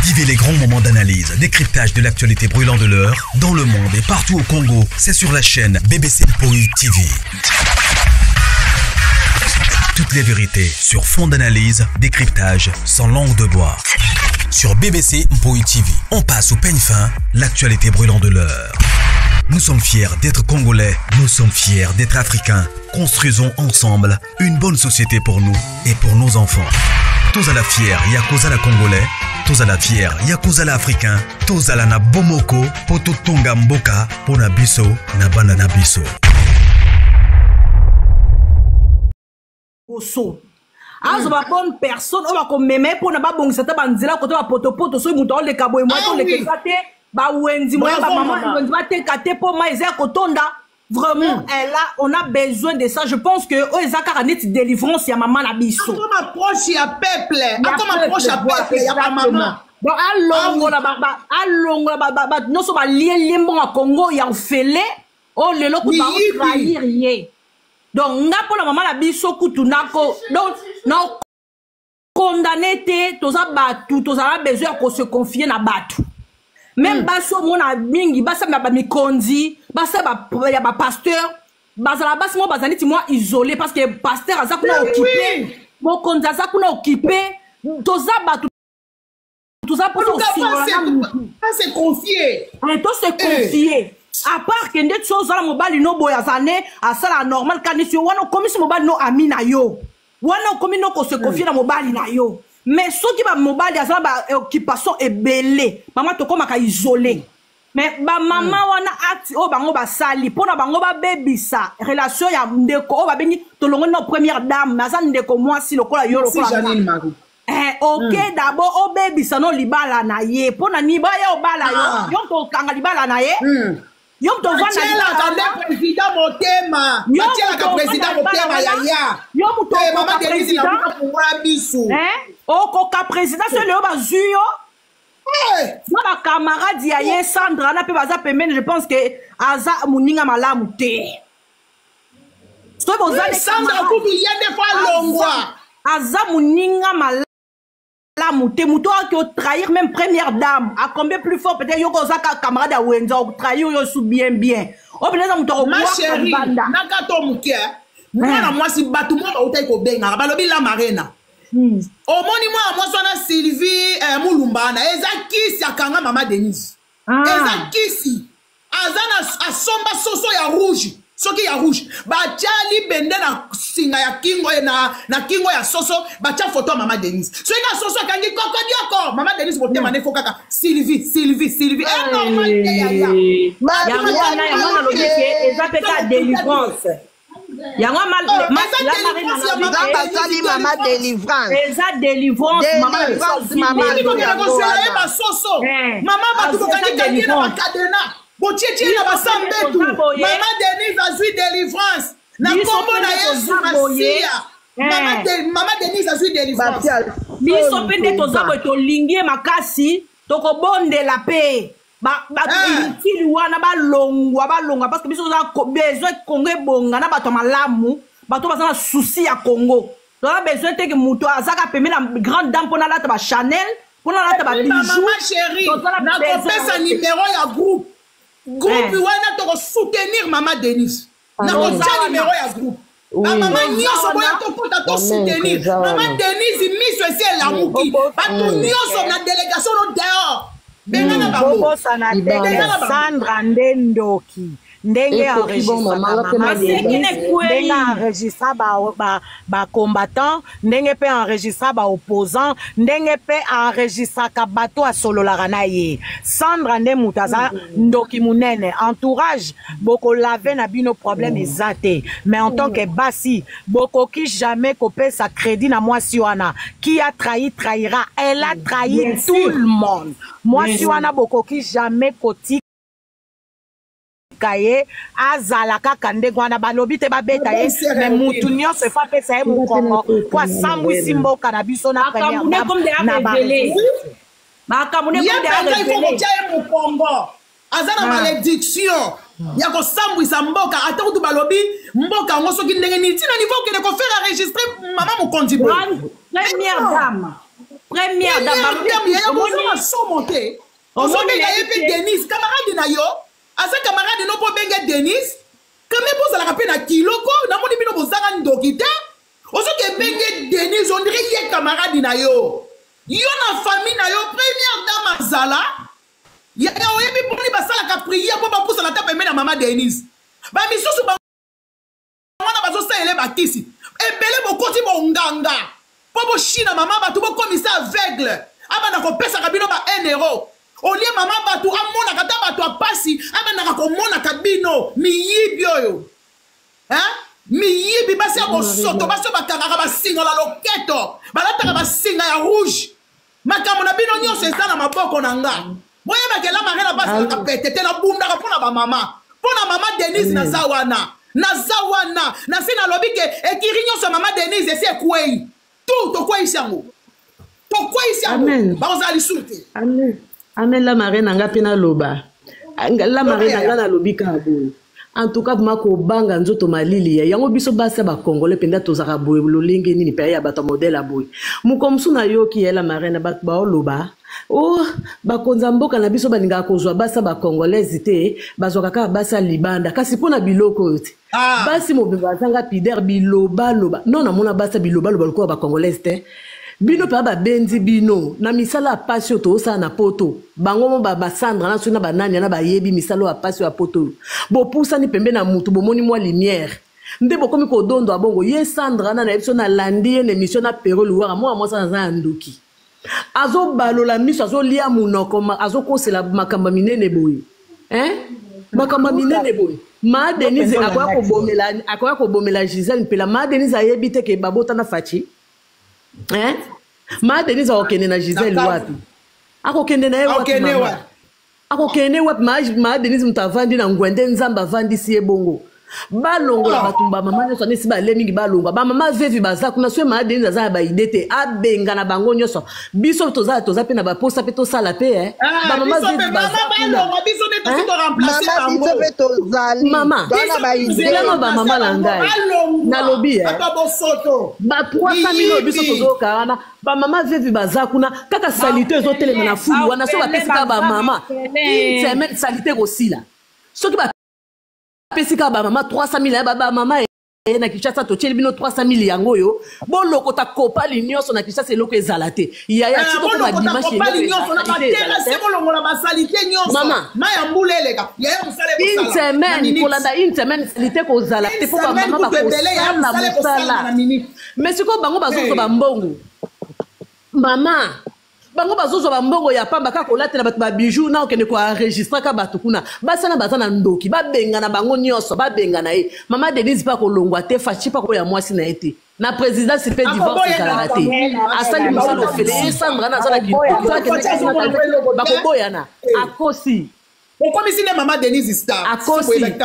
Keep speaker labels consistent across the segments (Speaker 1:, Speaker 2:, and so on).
Speaker 1: Vivez les grands moments d'analyse, décryptage de l'actualité brûlante de l'heure, dans le monde et partout au Congo. C'est sur la chaîne BBC Mpoi TV. Toutes les vérités sur fond d'analyse, décryptage, sans langue de bois. Sur BBC Mpoi TV, on passe au peigne fin l'actualité brûlante de l'heure. Nous sommes fiers d'être Congolais, nous sommes fiers d'être Africains. Construisons ensemble une bonne société pour nous et pour nos enfants. Tous à la fière, Yakoza la Congolais, tous à la fière, Yakoza la Africain, tous à la na Bomoko, Poto Tonga Mboka, Pona Biso, na Bana na Biso.
Speaker 2: Boso. azwa ba bonne personne oyo bakomema ye mpona babongisa ata banzela kota bapotopoto soki moto aoleka boye moye toleka eza te bawenzi moye bamama wenzi bateka te mpo mai eza ya kotonda vraiment elle a, on a besoin de ça. Je pense que oyo eza kaka neti délivrance ya mama na biso.
Speaker 3: Akoma proche ya peuple, akoma proche ya peuple ya bamama.
Speaker 2: Donc alongola alongola bato nyonso balielie mbongo ya Congo ya ofele oyo lelo kutu aotrahir ye. Donc nga mpona mama na biso kutu nako donc na condamné te. Toza bato, tozala besoin ya kose confier na bato, même basi. Omona mingi basi ya bamikonzi, basi ya bapasteur, bazala basi moko bazali neti mwa isolé, parce que pasteur aza kuna occupé, mokonzi aza kuna occupé. Toza bato, toza mposa
Speaker 3: osingola na mutu. Se confier.
Speaker 2: To se confier, à part ke nde ti ozala mobali no boye, aza ne asala normal ka neti yo wana okomisi mobali no ami na yo, wana okomi no kose confier na mobali na yo. Mais soki bamobali aza na baoccupation ebele, mama, tokomaka isolé. Mais bamama wana, acte oyo bango basali mpona bango babebisa relation ya ndeko oyo babengi tolongoli na première dame, mais aza ndeko mwasi lokola yo, lokola. Ok, d'abord obebisa no libala na ye. Mpo na nini baya obala yo? Yo moto okanga libala na ye, yo moto
Speaker 3: ovandatielaka nde président motema, batielaka président motema yaya.
Speaker 2: Yo moto
Speaker 3: okoka président fungola biso.
Speaker 2: Okoka président so lelo bazwi yo na bacamarade ya ye Sandra na mpe baza pembeni. Je pense que aza moninga malamu te.
Speaker 3: Soki boza Sandra kutu, ye nde fo alongwa.
Speaker 2: Aza moninga malamu te. Moto oyo otrahir même première dame, à combien plus fort peut-être yoko oza ka camarade ya wenza, otrahir oyo su bien bien oyo mpenza eza moto
Speaker 3: akokwaka libanda. Nakato moke, mwana mwasi, bato moko bautaki kobengaka, balobi la marena. Omoni mwana mwasi wana Sylvie Mulumba wana, eza kisi akanga mama Denise. Eza kisi aza na asomba soso ya rouge, soki ya rouge batya libende na singa ya kingo, na kingo ya soso batya foto ya mama Denise. Soki ka soso akangi kokodioko mama Denise motema nde fo kaka Sylvie, Sylvie, Sylvie e normal te yaya.
Speaker 2: Yango wana, yango nalobi ke eza mpe ka délivrance yango.
Speaker 4: Nzambe asali mama délivrance.
Speaker 2: Eza délivrance.
Speaker 4: Mama.
Speaker 3: Kozela ye basoso mama, bato bokangikangi na bakadena, botietie na basambetu. Mama Denise azwi délivrance na nkombo na Yesu Masiya. Mama Denise azwi délivrance.
Speaker 2: Biso mpe nde toza boye, tolingi ye makasi, tokobondela mpe bato inutile wana balongwa, balongwa, parce que biso toza besoin Congo ebonga na bato ya malamu, bato baza na souci ya Congo. Toza besoin te ke moto azaka pembe na grande dame mpona alata bachanel, mpona alata
Speaker 3: babijoux. Nakopesa numero ya groupe wana, tokosoutenir mama Denise. Nakotia numero ya groupe. Bamama nyonso boya, tokota, tosoutenir mama Denise. Miso esi elamuki, bato nyonso na délégation no dehors, bengana bango.
Speaker 4: Bobosana te, Sandra nde ndoki. Ndenge ndenge enregistra bacombattant, ndenge mpe enregistra baopposant, ndenge mpe enregistraka bato asololaka na ye, Sandra nde moto aza ndoki monene. Entourage bokolave na bino, problème eza te, mais en tant que basi, bokoki jamais kopesa crédit na mwasi wana. Qui a trahi trahira. Elle a trahi tout le monde, mwasi wana. Bokoki jamais kotika ye azala kaka ndenge wana. Balobi te babeta ye, mais mutu nyonso efo apesa ye mokongo po asambwisi mboka na biso na première dame na
Speaker 2: Makambo
Speaker 3: ye mpenza, ifo kotia ye mokongo. Aza na malédiction ya kosambwisa mboka. Ata kutu balobi mboka yango soki ndenge nini, ntina niveau okende kofaire enregistrer mama mokonzi boye.
Speaker 2: Première dame, première dame.
Speaker 3: Yaya, bozonga. somo te? Ozobenga ye mpe Denise, camarade na yo, aza camarade no mpo obenge Denise. Kame bozalaka mpe na kiloko, namoni bino bozanga ndoki te. Ozoki ebenge Denise, on dirait ye camarade na yo. Yo na famille na yo, première dame azala. Yaya oyebi mponi basalaka prière mpo bapusana ata pembeni ya mama Denise. Bamisusu ba wana bazosalela bakisi ebele, bokoti bonganga mpo boshina mama bato, bokomisa aveugle, abanda kopesaka bino ba 1 euro olie. Mama bato amonaka ata bato apasi, abandaka komonaka bino miyibi oyo, hein? Miyibi, basi ya bosoto, basi oyo bakangaka basinga na loketo, balataka basinga ya rouge. Makambo na bino nyonso eza na maboko na nga. Boyebaka ela marena basalaka pete te. Nabundaka mpo na bamama, mpo na mama Denise. Naza wana, naza wana. Nasi nalobi ke ekiri nyonso ya mama Denise esi ekwei tu, tokweyisi yango, tokweyisi yango, bakozala lisusu te.
Speaker 5: Amen, amen. La marraine na nga mpe naloba, la marraine na nga, nalobi kaka boye: en tout cas vraiment, kobanga nzoto malili ya yango. Biso basi ya bacongolais mpenza tozalaka boye lolenge nini mpe ya bato ya modèle ya boye? Moko mosusu nayoki ye, la marraine, bato baoloba o bakonzi ya mboka na biso balingaka kozwa basi ya bacongolaise te, bazwaka kaka basi ya libanda. Kasi mpo na biloko oyo te. Ah. Basi mobimba bazanga pudeur, bilobaloba. Non, namona basi ya bilobaloba lokola bacongolaise te. Bino mpenza babendi bino na misala ya pasi oyo tozosala na poto. Bango mo basandra na soki na banani na bayebi misala oyo ya pasi oyo ya poto oyo. Bopusani pembe na mutu, bomoni mwa lumière nde bokomi kodondwa bongo. Ye Sandra na nayebi so nalandi ye na émission na Pero Luwara. Mwana mwasi aza ya ndoki, azobalola miso, azolia monoko, azokosela makambo ya minene boye, hein? Makambo ya minene boye. Ma Denise akoya kobomela Gisele Mpela. Ma Denise ayebi te ke babotana Faci, hein? Ma Denise akokende na Gisele wapi? Akokende na ye wapi, mama? Akokende wapi? Ma Denise, moto avandi na ngwende, Nzambe avandisi ye bongo. Balongola bato, bamama nyonso anesi bale mingi, balongwa bamama vevi baza kuna. Soki ma Denise aza na baide te, abenga na bango nyonso. Biso toza, toza mpe na baposa mpe tosala mpe.
Speaker 3: Bamama vevi baza kuna.
Speaker 5: Mama zelanga, bamama na ngai, nalobi ba 300 mille oyo biso tozoyoka wana, bamama vevi baza kuna. Kaka saleté ezotelema na fulu wana. Soki bapesi kaka bamama une semaine, saleté ekosila. Soki bapesi kaka bamama 300 mille ya bamama na Kinshasa, totieli bino 300 mille yango oyo, bolokota kopali nyonso na Kinshasa, eloko ezala te. Yaya,
Speaker 3: tikokoma dimanche. Bolongola basaleté nyonso.
Speaker 5: Mama.
Speaker 3: Ya mbula eleka, yaya, mosala.
Speaker 5: Une semaine, kolanda une semaine, saleté kozala te, mpo bamama bakosala mosala. Mais sikoyo bango bazozwa bambongo, mama, bango bazozwa bambongo ya pamba, kaka kolatela bato babiju na okende koenregistraka bato kuna. Basana baza na ndoki, babengana bango nyonso, babengana ye. Mama Denise mpe akolongwa te, Faci mpe akoya mwasi na ye te na présidence mpe. Divorce ezalaka te, asali mosala ofele. Ye Sandra na aza na bakoboyana, akosi.
Speaker 3: Okomisi nde mama Denise star.
Speaker 5: Akosi,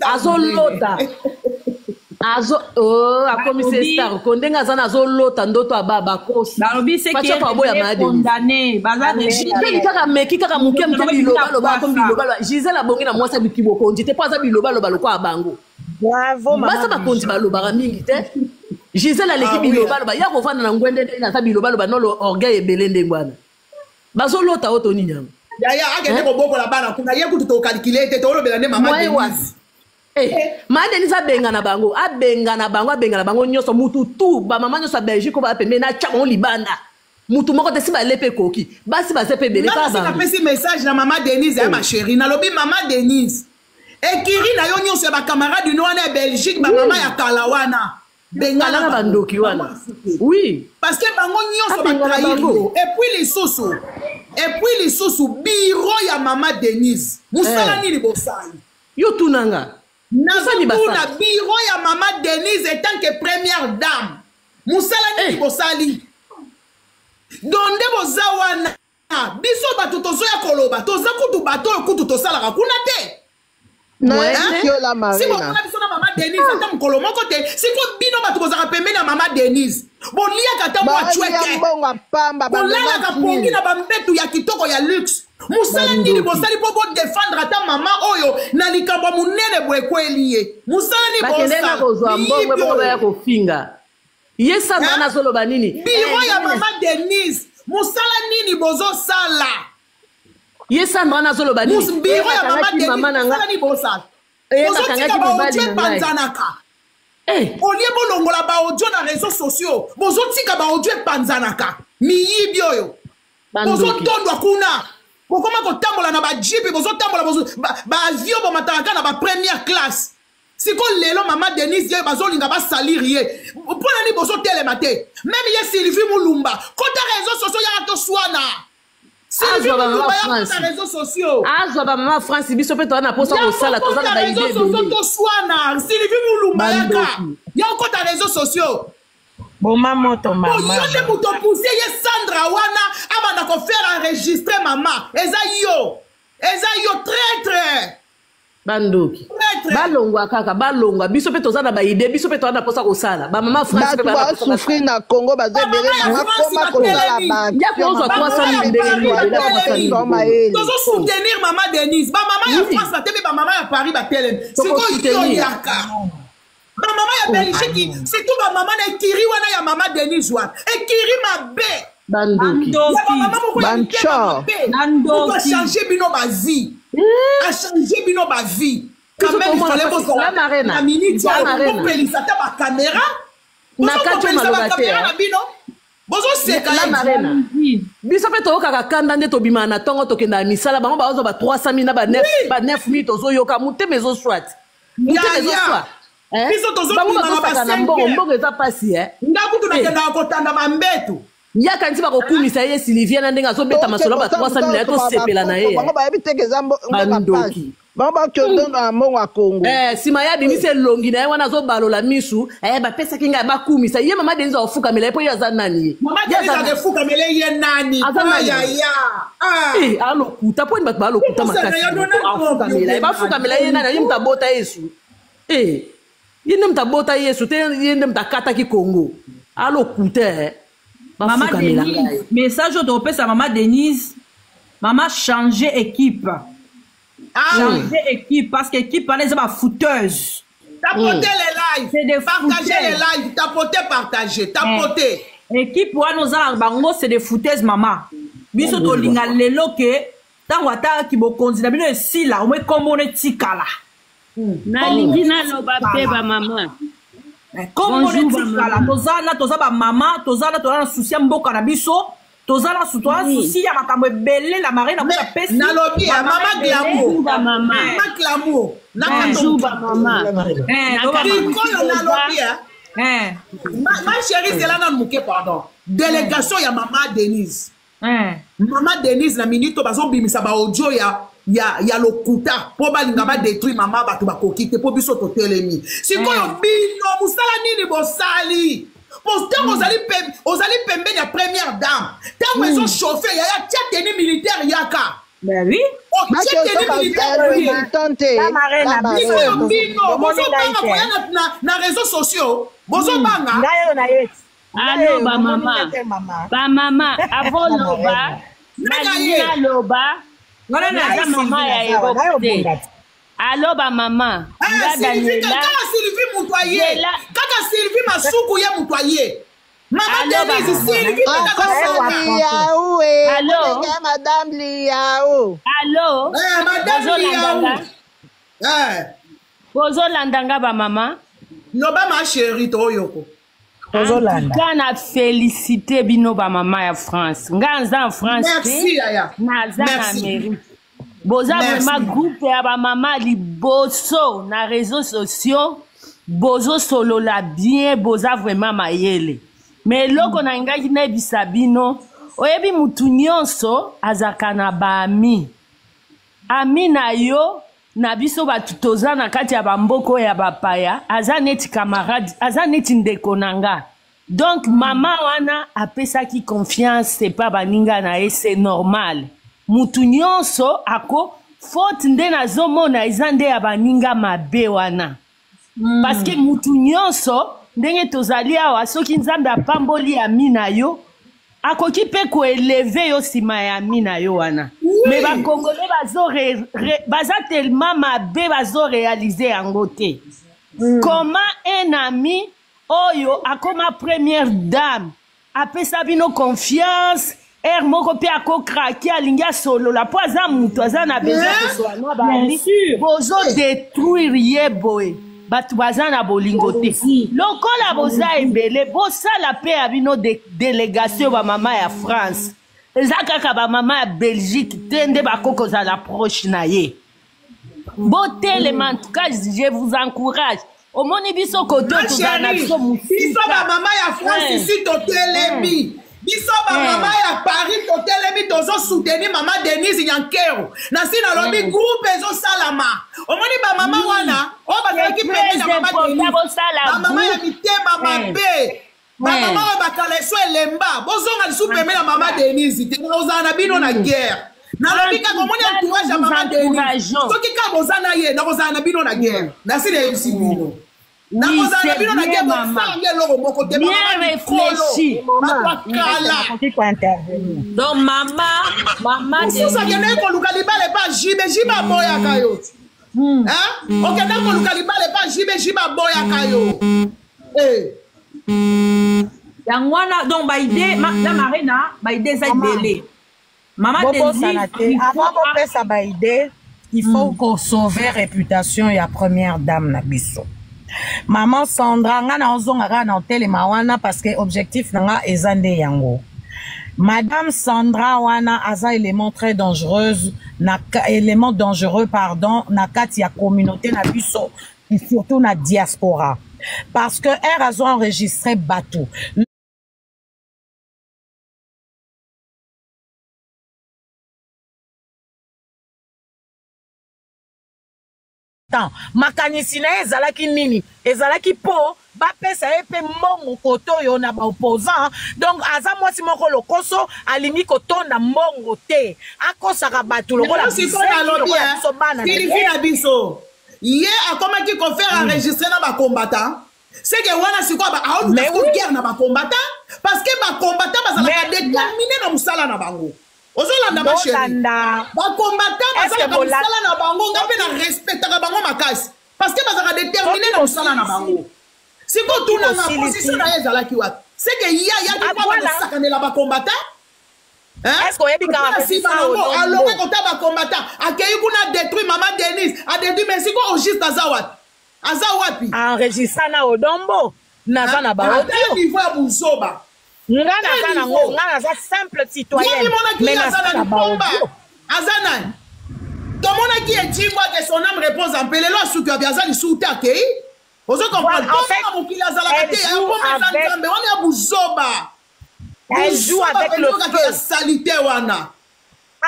Speaker 5: azolota, azo, oh, akomisi star ko ndenge aza na, azolota ndoto aba bakosi.
Speaker 2: Aboya
Speaker 5: Gisele kaka meki kaka moke moke, bilobaloba, akomi bilobaloba. Gisele abongi na mwasi abiki bokonzi te, mpo aza bilobaloba lokola bango. Basa bakonzi balobaka mingi te. Gisele aleki bilobaloba ya kovanda na ngwende ndenge aza bilobaloba nolo, orgueil ebele ndenge wana. Bazolota oyo to nini yango?
Speaker 3: Yaya akende kobokola bana kuna. Ye kutu tocalculer te, tolobela nde mama Denise.
Speaker 5: Eh, ma Denise abengana bango, abengana bango, abengana bango nyonso, mutu tu, bamama nyonso ya Belgique oyo baa pembeni, atya bango libanda. Mutu moko te si bale mpe ekoki, basi baza mpe ebele.
Speaker 3: Kaka napesi message na mama Denise ya ma chérie. Nalobi: mama Denise, ekiri na yo nyonso ya bacamarade no wana ya Belgique, bamama ya kala wana,
Speaker 5: bengana bandoki wana, oui.
Speaker 3: Parce que bango nyonso batrahir yo. Et puis lisusu bureau ya mama Denise, mosala nini bosali?
Speaker 5: Yo tunanga.
Speaker 3: Nazotuna: bureau ya mama Denise en tant que première dame, mosala nini bosali? Donc nde boza wana, biso bato tozoya koloba, toza kutu bato oyo kutu tosalaka kuna te. Si bomona biso na mama Denise ata mokolo moko te. Siko bino bato bozalaka pembeni ya mama Denise, boliaka ata mwa cwete, bolalaka pongi na bambetu ya kitoko ya luxe. Mosala nini bosali mpo bodéfendre ata mama oyo na likambo ya monene boye ekweli ye? Mosala nini?
Speaker 5: Bakendeka kozwa mbongo bongo, baya kofinga ye. Sandra, nazoloba nini?
Speaker 3: Bureau ya mama Denise, mosala nini bozosala?
Speaker 5: Ye Sandra wana azoloba nini?
Speaker 3: Biro ya mama
Speaker 5: Bakangaki mama na
Speaker 3: Denise
Speaker 5: nga.
Speaker 3: mosala nini bosala?
Speaker 5: Eh,
Speaker 3: Bozotika
Speaker 5: bakangaki
Speaker 3: ba
Speaker 5: mobali
Speaker 3: audio
Speaker 5: na ngai.
Speaker 3: epanzanaka.
Speaker 5: Eh,
Speaker 3: Olie bolongola ba audio na réseaux sociaux, bozotika ba audio epanzanaka. Miyibi oyo.
Speaker 5: Bandoki.
Speaker 3: Bozotondwa kuna. Bokoma kotambola na ba jeep, bozotambola ba avion bomataka kaka na ba première classe. Siko lelo mama Denise ye bazolinga basalir ye. Mpona nini bozotelema te? Même ye Sylvie Mulumba, kota réseaux sociaux yaka toswana. Sylvie
Speaker 5: Azwa ba mama
Speaker 3: Mulumba yaka
Speaker 5: France.
Speaker 3: kota réseaux sociaux.
Speaker 5: Azwa bamama France, biso mpe toza na mposa kosala, toza na
Speaker 3: Kota
Speaker 5: baide
Speaker 3: réseaux sociaux
Speaker 5: ebele.
Speaker 3: toswana. Sylvie Mulumba yaka.
Speaker 5: Bandoki.
Speaker 3: Ya okota réseaux sociaux.
Speaker 4: Boma moto
Speaker 3: Po
Speaker 4: mama.
Speaker 3: yo nde moto opousse ye Sandra wana abanda kofaire enregistrer mama. Eza yo. Eza yo traître.
Speaker 5: Bandoki.
Speaker 3: Traître.
Speaker 5: Balongwa kaka, balongwa. Biso mpe toza na baide, biso mpe toza na mposa kosala. Bamama France mpe
Speaker 6: Bato
Speaker 5: baza na mposa
Speaker 6: basouffrir
Speaker 5: kosala.
Speaker 6: na Congo, baza ebele.
Speaker 3: Bamama ya
Speaker 6: Mama
Speaker 3: France
Speaker 6: koma kosala
Speaker 3: batelemi.
Speaker 5: Ya kozwa 300 000 ndenge nini, ebele ya 300 000
Speaker 6: bamayele.
Speaker 3: Tozosoutenir mama Denise. Bamama ya
Speaker 5: Oui.
Speaker 3: France batelemi, bamama ya Paris batelemi. Sikoyo yo
Speaker 5: Tokosoutenir.
Speaker 3: yaka. Bamama ya Belgique, surtout bamama na ekiri wana ya mama Denise wana. Ekiri mabe.
Speaker 5: Bandoki.
Speaker 3: Ya bamama moko ya mitema
Speaker 6: Bancho.
Speaker 3: mabe.
Speaker 2: Bandoki.
Speaker 3: Moto achange bino bavie. Achange bino bavie. Quand
Speaker 5: Biso
Speaker 3: même, il
Speaker 5: tomona
Speaker 3: fallait
Speaker 5: pasi.
Speaker 3: bozala
Speaker 5: La Marena.
Speaker 3: na minute
Speaker 5: La
Speaker 3: oyo
Speaker 5: Marena.
Speaker 3: bopelisa ata bakamera.
Speaker 5: Na kati oyo
Speaker 3: Bozopelisa
Speaker 5: maloba te,
Speaker 3: bakamera
Speaker 5: eh.
Speaker 3: na bino. Bozoseka
Speaker 5: La
Speaker 3: ye.
Speaker 5: Marena. Biso mpe toyokaka kanda nde tobimaka na ntongo, tokendaka misala, bango bazozwa ba 300 000 na ba 9 ba 9 000, tozoyoka motema ezoswa te, motema
Speaker 3: Ya, ya.
Speaker 5: ezoswa. Eh?
Speaker 3: Biso tozobima
Speaker 5: Bango
Speaker 3: na ba
Speaker 5: bazosaka na
Speaker 3: 5
Speaker 5: mbongo
Speaker 3: heures.
Speaker 5: mbongo eza pasi, eh.
Speaker 3: Ndako tunakendaka kotanda bambeto.
Speaker 5: Yaka nti bakokumisa ye Sylvie na ndenge azobeta masolo ba 300 000 na ye, tosepela na ye, eh.
Speaker 6: Bango bayebi teke eza mboka
Speaker 5: Bandoki.
Speaker 6: pasi, bango bakiondo na mbongo ya Kongo.
Speaker 5: Eh, nsima ye abimisi elongi na ye wana, azobalola misu, eh, bapesaki ngai, bakumisa ye. Mama Denise akofukamela ye mpo ye aza nani ye?
Speaker 3: Mama
Speaker 5: Ye
Speaker 3: Denise
Speaker 5: aza nani?
Speaker 3: akefukamele ye nani?
Speaker 5: Aza nani?
Speaker 3: Ayaya. Ah.
Speaker 5: Eh, alokuta mpo ni bato balokuta
Speaker 3: Ye
Speaker 5: makasi.
Speaker 3: ya Donald Trump,
Speaker 5: Afukamela ye,
Speaker 3: yo
Speaker 5: bafukamela ye nani? Ye moto abota Yesu? Eh, ye nde moto abota Yesu te? Ye nde moto akataki Kongo? Alokuta, eh.
Speaker 2: Mama
Speaker 5: Bafukamela
Speaker 2: Denise,
Speaker 5: ngai.
Speaker 2: message oyo tokopesa mama Denise, mama, changer équipe.
Speaker 3: Ah,
Speaker 2: Changer équipe, parce que équipe wana eza bafouteuse.
Speaker 3: Tapotez les lives.
Speaker 2: C'est des
Speaker 3: Partagez les
Speaker 2: foutaises.
Speaker 3: lives. Tapotez, partagez. Tapotez.
Speaker 2: Équipe wana oza na bango, c'est des fouteuses, mama. Biso tolinga lelo ke ntango ataki bokonzi na bino esila, omoi kombo no etikala.
Speaker 7: Nalingi naloba mpe bamama.
Speaker 2: Kombo no
Speaker 7: Bonjour,
Speaker 2: etikala.
Speaker 7: bamama.
Speaker 2: Toza na, toza bamama, toza na, toza na susi ya mboka na biso, toza na toza na
Speaker 7: Oui.
Speaker 2: susi ya makambo ebele. La Marine
Speaker 3: Mais,
Speaker 2: akuta pesi
Speaker 3: nalobi, ah, mama Glamour.
Speaker 7: Bonjour bamama.
Speaker 3: Mama Glamour.
Speaker 7: Bonjour bamama.
Speaker 3: Sikoyo nalobi, ah. Ma chérie, c'est là nanu moke, pardon. Délégation ya mama Denise. Mama Denise na minute oyo bazobimisa baaudio ya lokuta mpo balinga badétruire mama, bato bakoki te mpo biso totelemi. Sikoyo bino mosala nini bosali? Po ntango ozali pembeni ya première dame, ntango ezochauffe, yaya, tia tenue militaire, yaka.
Speaker 2: Ben oui.
Speaker 3: Otie tenue militaire, oye.
Speaker 6: te.
Speaker 4: La Marena,
Speaker 3: Sikoyo bino
Speaker 4: Bomoni ngai
Speaker 3: bozobanga
Speaker 4: te.
Speaker 3: koya na réseaux sociaux, bozobanga.
Speaker 4: Ngai oyo na ye.
Speaker 7: Alo bamama. Bamama, avoloba, nalingi
Speaker 3: ye.
Speaker 7: naloba.
Speaker 2: Ngana na
Speaker 7: Naza mama ya Europe te. Alo bamama.
Speaker 3: Eh,
Speaker 7: Nga
Speaker 3: Sylvie,
Speaker 7: Daniela.
Speaker 3: kaka Sylvie moto aye.
Speaker 7: Zela.
Speaker 3: Kaka Sylvie Masuku ye moto aye. Mama
Speaker 7: Allô,
Speaker 3: Denise,
Speaker 7: maman.
Speaker 3: Sylvie mpe kaka
Speaker 6: Akoma
Speaker 3: Sylvie.
Speaker 6: Liau e.
Speaker 7: Allô?
Speaker 6: Bolenge madame Liau.
Speaker 7: Alo.
Speaker 3: Eh, madame
Speaker 7: Bozolanda
Speaker 3: Liau.
Speaker 7: nga.
Speaker 3: Eh,
Speaker 7: Bozolanda nga bamama.
Speaker 3: loba ma chérie, toyoko.
Speaker 4: Tozolanda.
Speaker 7: Nga na félicité bino bamama ya France. Nga nza en France te.
Speaker 3: Merci yaya.
Speaker 7: Naza na
Speaker 3: Merci.
Speaker 7: Amérique. Boza
Speaker 3: Merci.
Speaker 7: vraiment groupe ya bamama liboso na réseaux sociaux, bozosolola bien, boza vraiment mayele. Me eloko na ngai nayebisa bino, oyebi, mutu nyonso azalaka na baami, ami na yo. Na biso bato toza na kati ya bamboka oyo ya bapaya, aza neti camarade, aza neti ndeko na nga. Donc mama wana apesaki confiance epa baninga na ye, c'est normal. Mutu nyonso ako faute nde nazomona eza nde ya baninga mabe wana, parce que mutu nyonso ndenge tozali awa, soki Nzambe apamboli ami na yo, akoki mpe koélever yo nsima ya ami na yo wana. Me bakongole baza tellement mabe, bazoréaliser yango te. Comment un ami oyo akoma première dame apesa bino confiance? Heure moko mpe akokrake, alingi asolola mpo aza moto aza na besoin
Speaker 3: Eh?
Speaker 7: kosola na bani.
Speaker 2: Bien sûr.
Speaker 7: Bozodétruire ye boye, bato baza na bolingo te. Lokola boza ebele, bosala mpe ya bino délégation. Bamama ya France, eza kaka bamama ya Belgique te nde bakoki kozala proche na ye. Botelema, en tout cas je vous encourage. Omoni biso kote
Speaker 3: Ma
Speaker 7: tozala na
Speaker 3: chérie,
Speaker 7: biso
Speaker 3: biso
Speaker 7: mosika.
Speaker 3: bamama ya France
Speaker 7: Eh.
Speaker 3: ici totelemi, biso bamama ya Paris totelemi, tozosoutenir mama Denise Nyankero. Na si nalobi groupe ezosalama. Omoni bamama wana oyo bazalaki
Speaker 7: C'est
Speaker 3: pembeni na
Speaker 7: très
Speaker 3: mama
Speaker 7: important,
Speaker 3: Denise,
Speaker 7: bosala
Speaker 3: bamama ya
Speaker 7: groupe.
Speaker 3: mitema mabe, bamama oyo bakala eso elemba, bozonga lisusu pembeni na mama Denise te, ozala na bino na guerre. Nalobi kaka, omoni entourage ya
Speaker 7: Nous
Speaker 3: mama Denise,
Speaker 7: encourageons.
Speaker 3: soki kaka boza na ye, nakozala na bino na guerre. Nasi nayebisi bino,
Speaker 7: Oui,
Speaker 3: nakozala na
Speaker 7: c'est
Speaker 3: bino na
Speaker 7: bien,
Speaker 3: guerre.
Speaker 7: maman.
Speaker 3: Bosangi eloko moko te.
Speaker 7: Bien
Speaker 3: Bamama mikolo,
Speaker 7: réfléchi.
Speaker 3: bato ya kala.
Speaker 4: Nakoki kointervenir?
Speaker 8: Donc mama
Speaker 3: Mosusu akendeki koluka libala epa jibe, jibe aboyaka yo. Hein? Okendeki koluka libala epa jibe, jibe aboyaka yo. Eh.
Speaker 2: Yango wana, donc baide la marena, baide eza ebele, mama.
Speaker 4: Bobosana te,
Speaker 2: Denise,
Speaker 4: avant bopesa baide, il faut kosauver réputation ya première dame na biso, mama Sandra. Nga na ozonga kaka na otelema wana parce que objectif na nga eza nde yango. Madame Sandra wana aza élément très dangereuse na élément dangereux, pardon, na kati ya communauté na biso et surtout na diaspora, parce que r azo enregistré bato. Temps makanisi na ye ezalaki nini? Ezalaki mpo bapesa ye mpe mbongo kote oyo na baopposant. Donc aza mwasi moko lokoso, alingi kotonda mbongo te, akosaka bato lokola
Speaker 3: Yango sikoyo
Speaker 4: bisengi,
Speaker 3: nalobi,
Speaker 4: lokola biso bana na ye.
Speaker 3: Sylvie na biso, ye akomaki kofaire enregistrer na bacombattant, seke wana sikoyo aoluka
Speaker 4: Mais
Speaker 3: sikoyo
Speaker 4: oui.
Speaker 3: guerre na bacombattant, parce que bacombattant bazalaka
Speaker 4: Mais-
Speaker 3: déterminé na mosala na bango. Ozolanda, ma chérie?
Speaker 4: Bolanda.
Speaker 3: Bacombattant
Speaker 4: Est-ce que
Speaker 3: bazalaka mosala na bango, nga mpe na respectaka bango makasi parce que bazalaka déterminé na mosala na bango. Sikoyo tunanga, position na ye ezalaki wapi? Seke ye ayaki
Speaker 4: Ah,
Speaker 3: mpo
Speaker 4: voilà.
Speaker 3: kosakanela bacombattant.
Speaker 4: Est-ce que oyebi kaka
Speaker 3: nsima
Speaker 4: kosisa
Speaker 3: nango
Speaker 4: Odombo?
Speaker 3: alonge kota bacombattant, akei kuna, détruit mama Denise, adétruit. Mais sikoyo au juste aza wapi? Aza wapi?
Speaker 4: Enregistra na Odombo, naza na baaudio.
Speaker 3: Ata niveau ya buzoba.
Speaker 4: Nga naza
Speaker 3: Quel
Speaker 4: nango
Speaker 3: niveau?
Speaker 4: nga naza simple citoyenne,
Speaker 3: Yomi
Speaker 4: mais
Speaker 3: monaki aza
Speaker 4: naza
Speaker 3: na
Speaker 4: na
Speaker 3: lipomba.
Speaker 4: baaudio.
Speaker 3: Aza nani? Tomonaki etingwa ke son âme repose en paix. Lelo asuki wapi? Aza lisusu te, akei. Ozo comprendre?
Speaker 4: Voilà, en fait,
Speaker 3: Mpona mokili azalaka
Speaker 4: elle
Speaker 3: te.
Speaker 4: joue
Speaker 3: Mpoma eza nzambe wana ya buzoba.
Speaker 4: Elle joue
Speaker 3: Buzoba
Speaker 4: avec le
Speaker 3: mpenza, kaka ya
Speaker 4: feu.
Speaker 3: salite wana.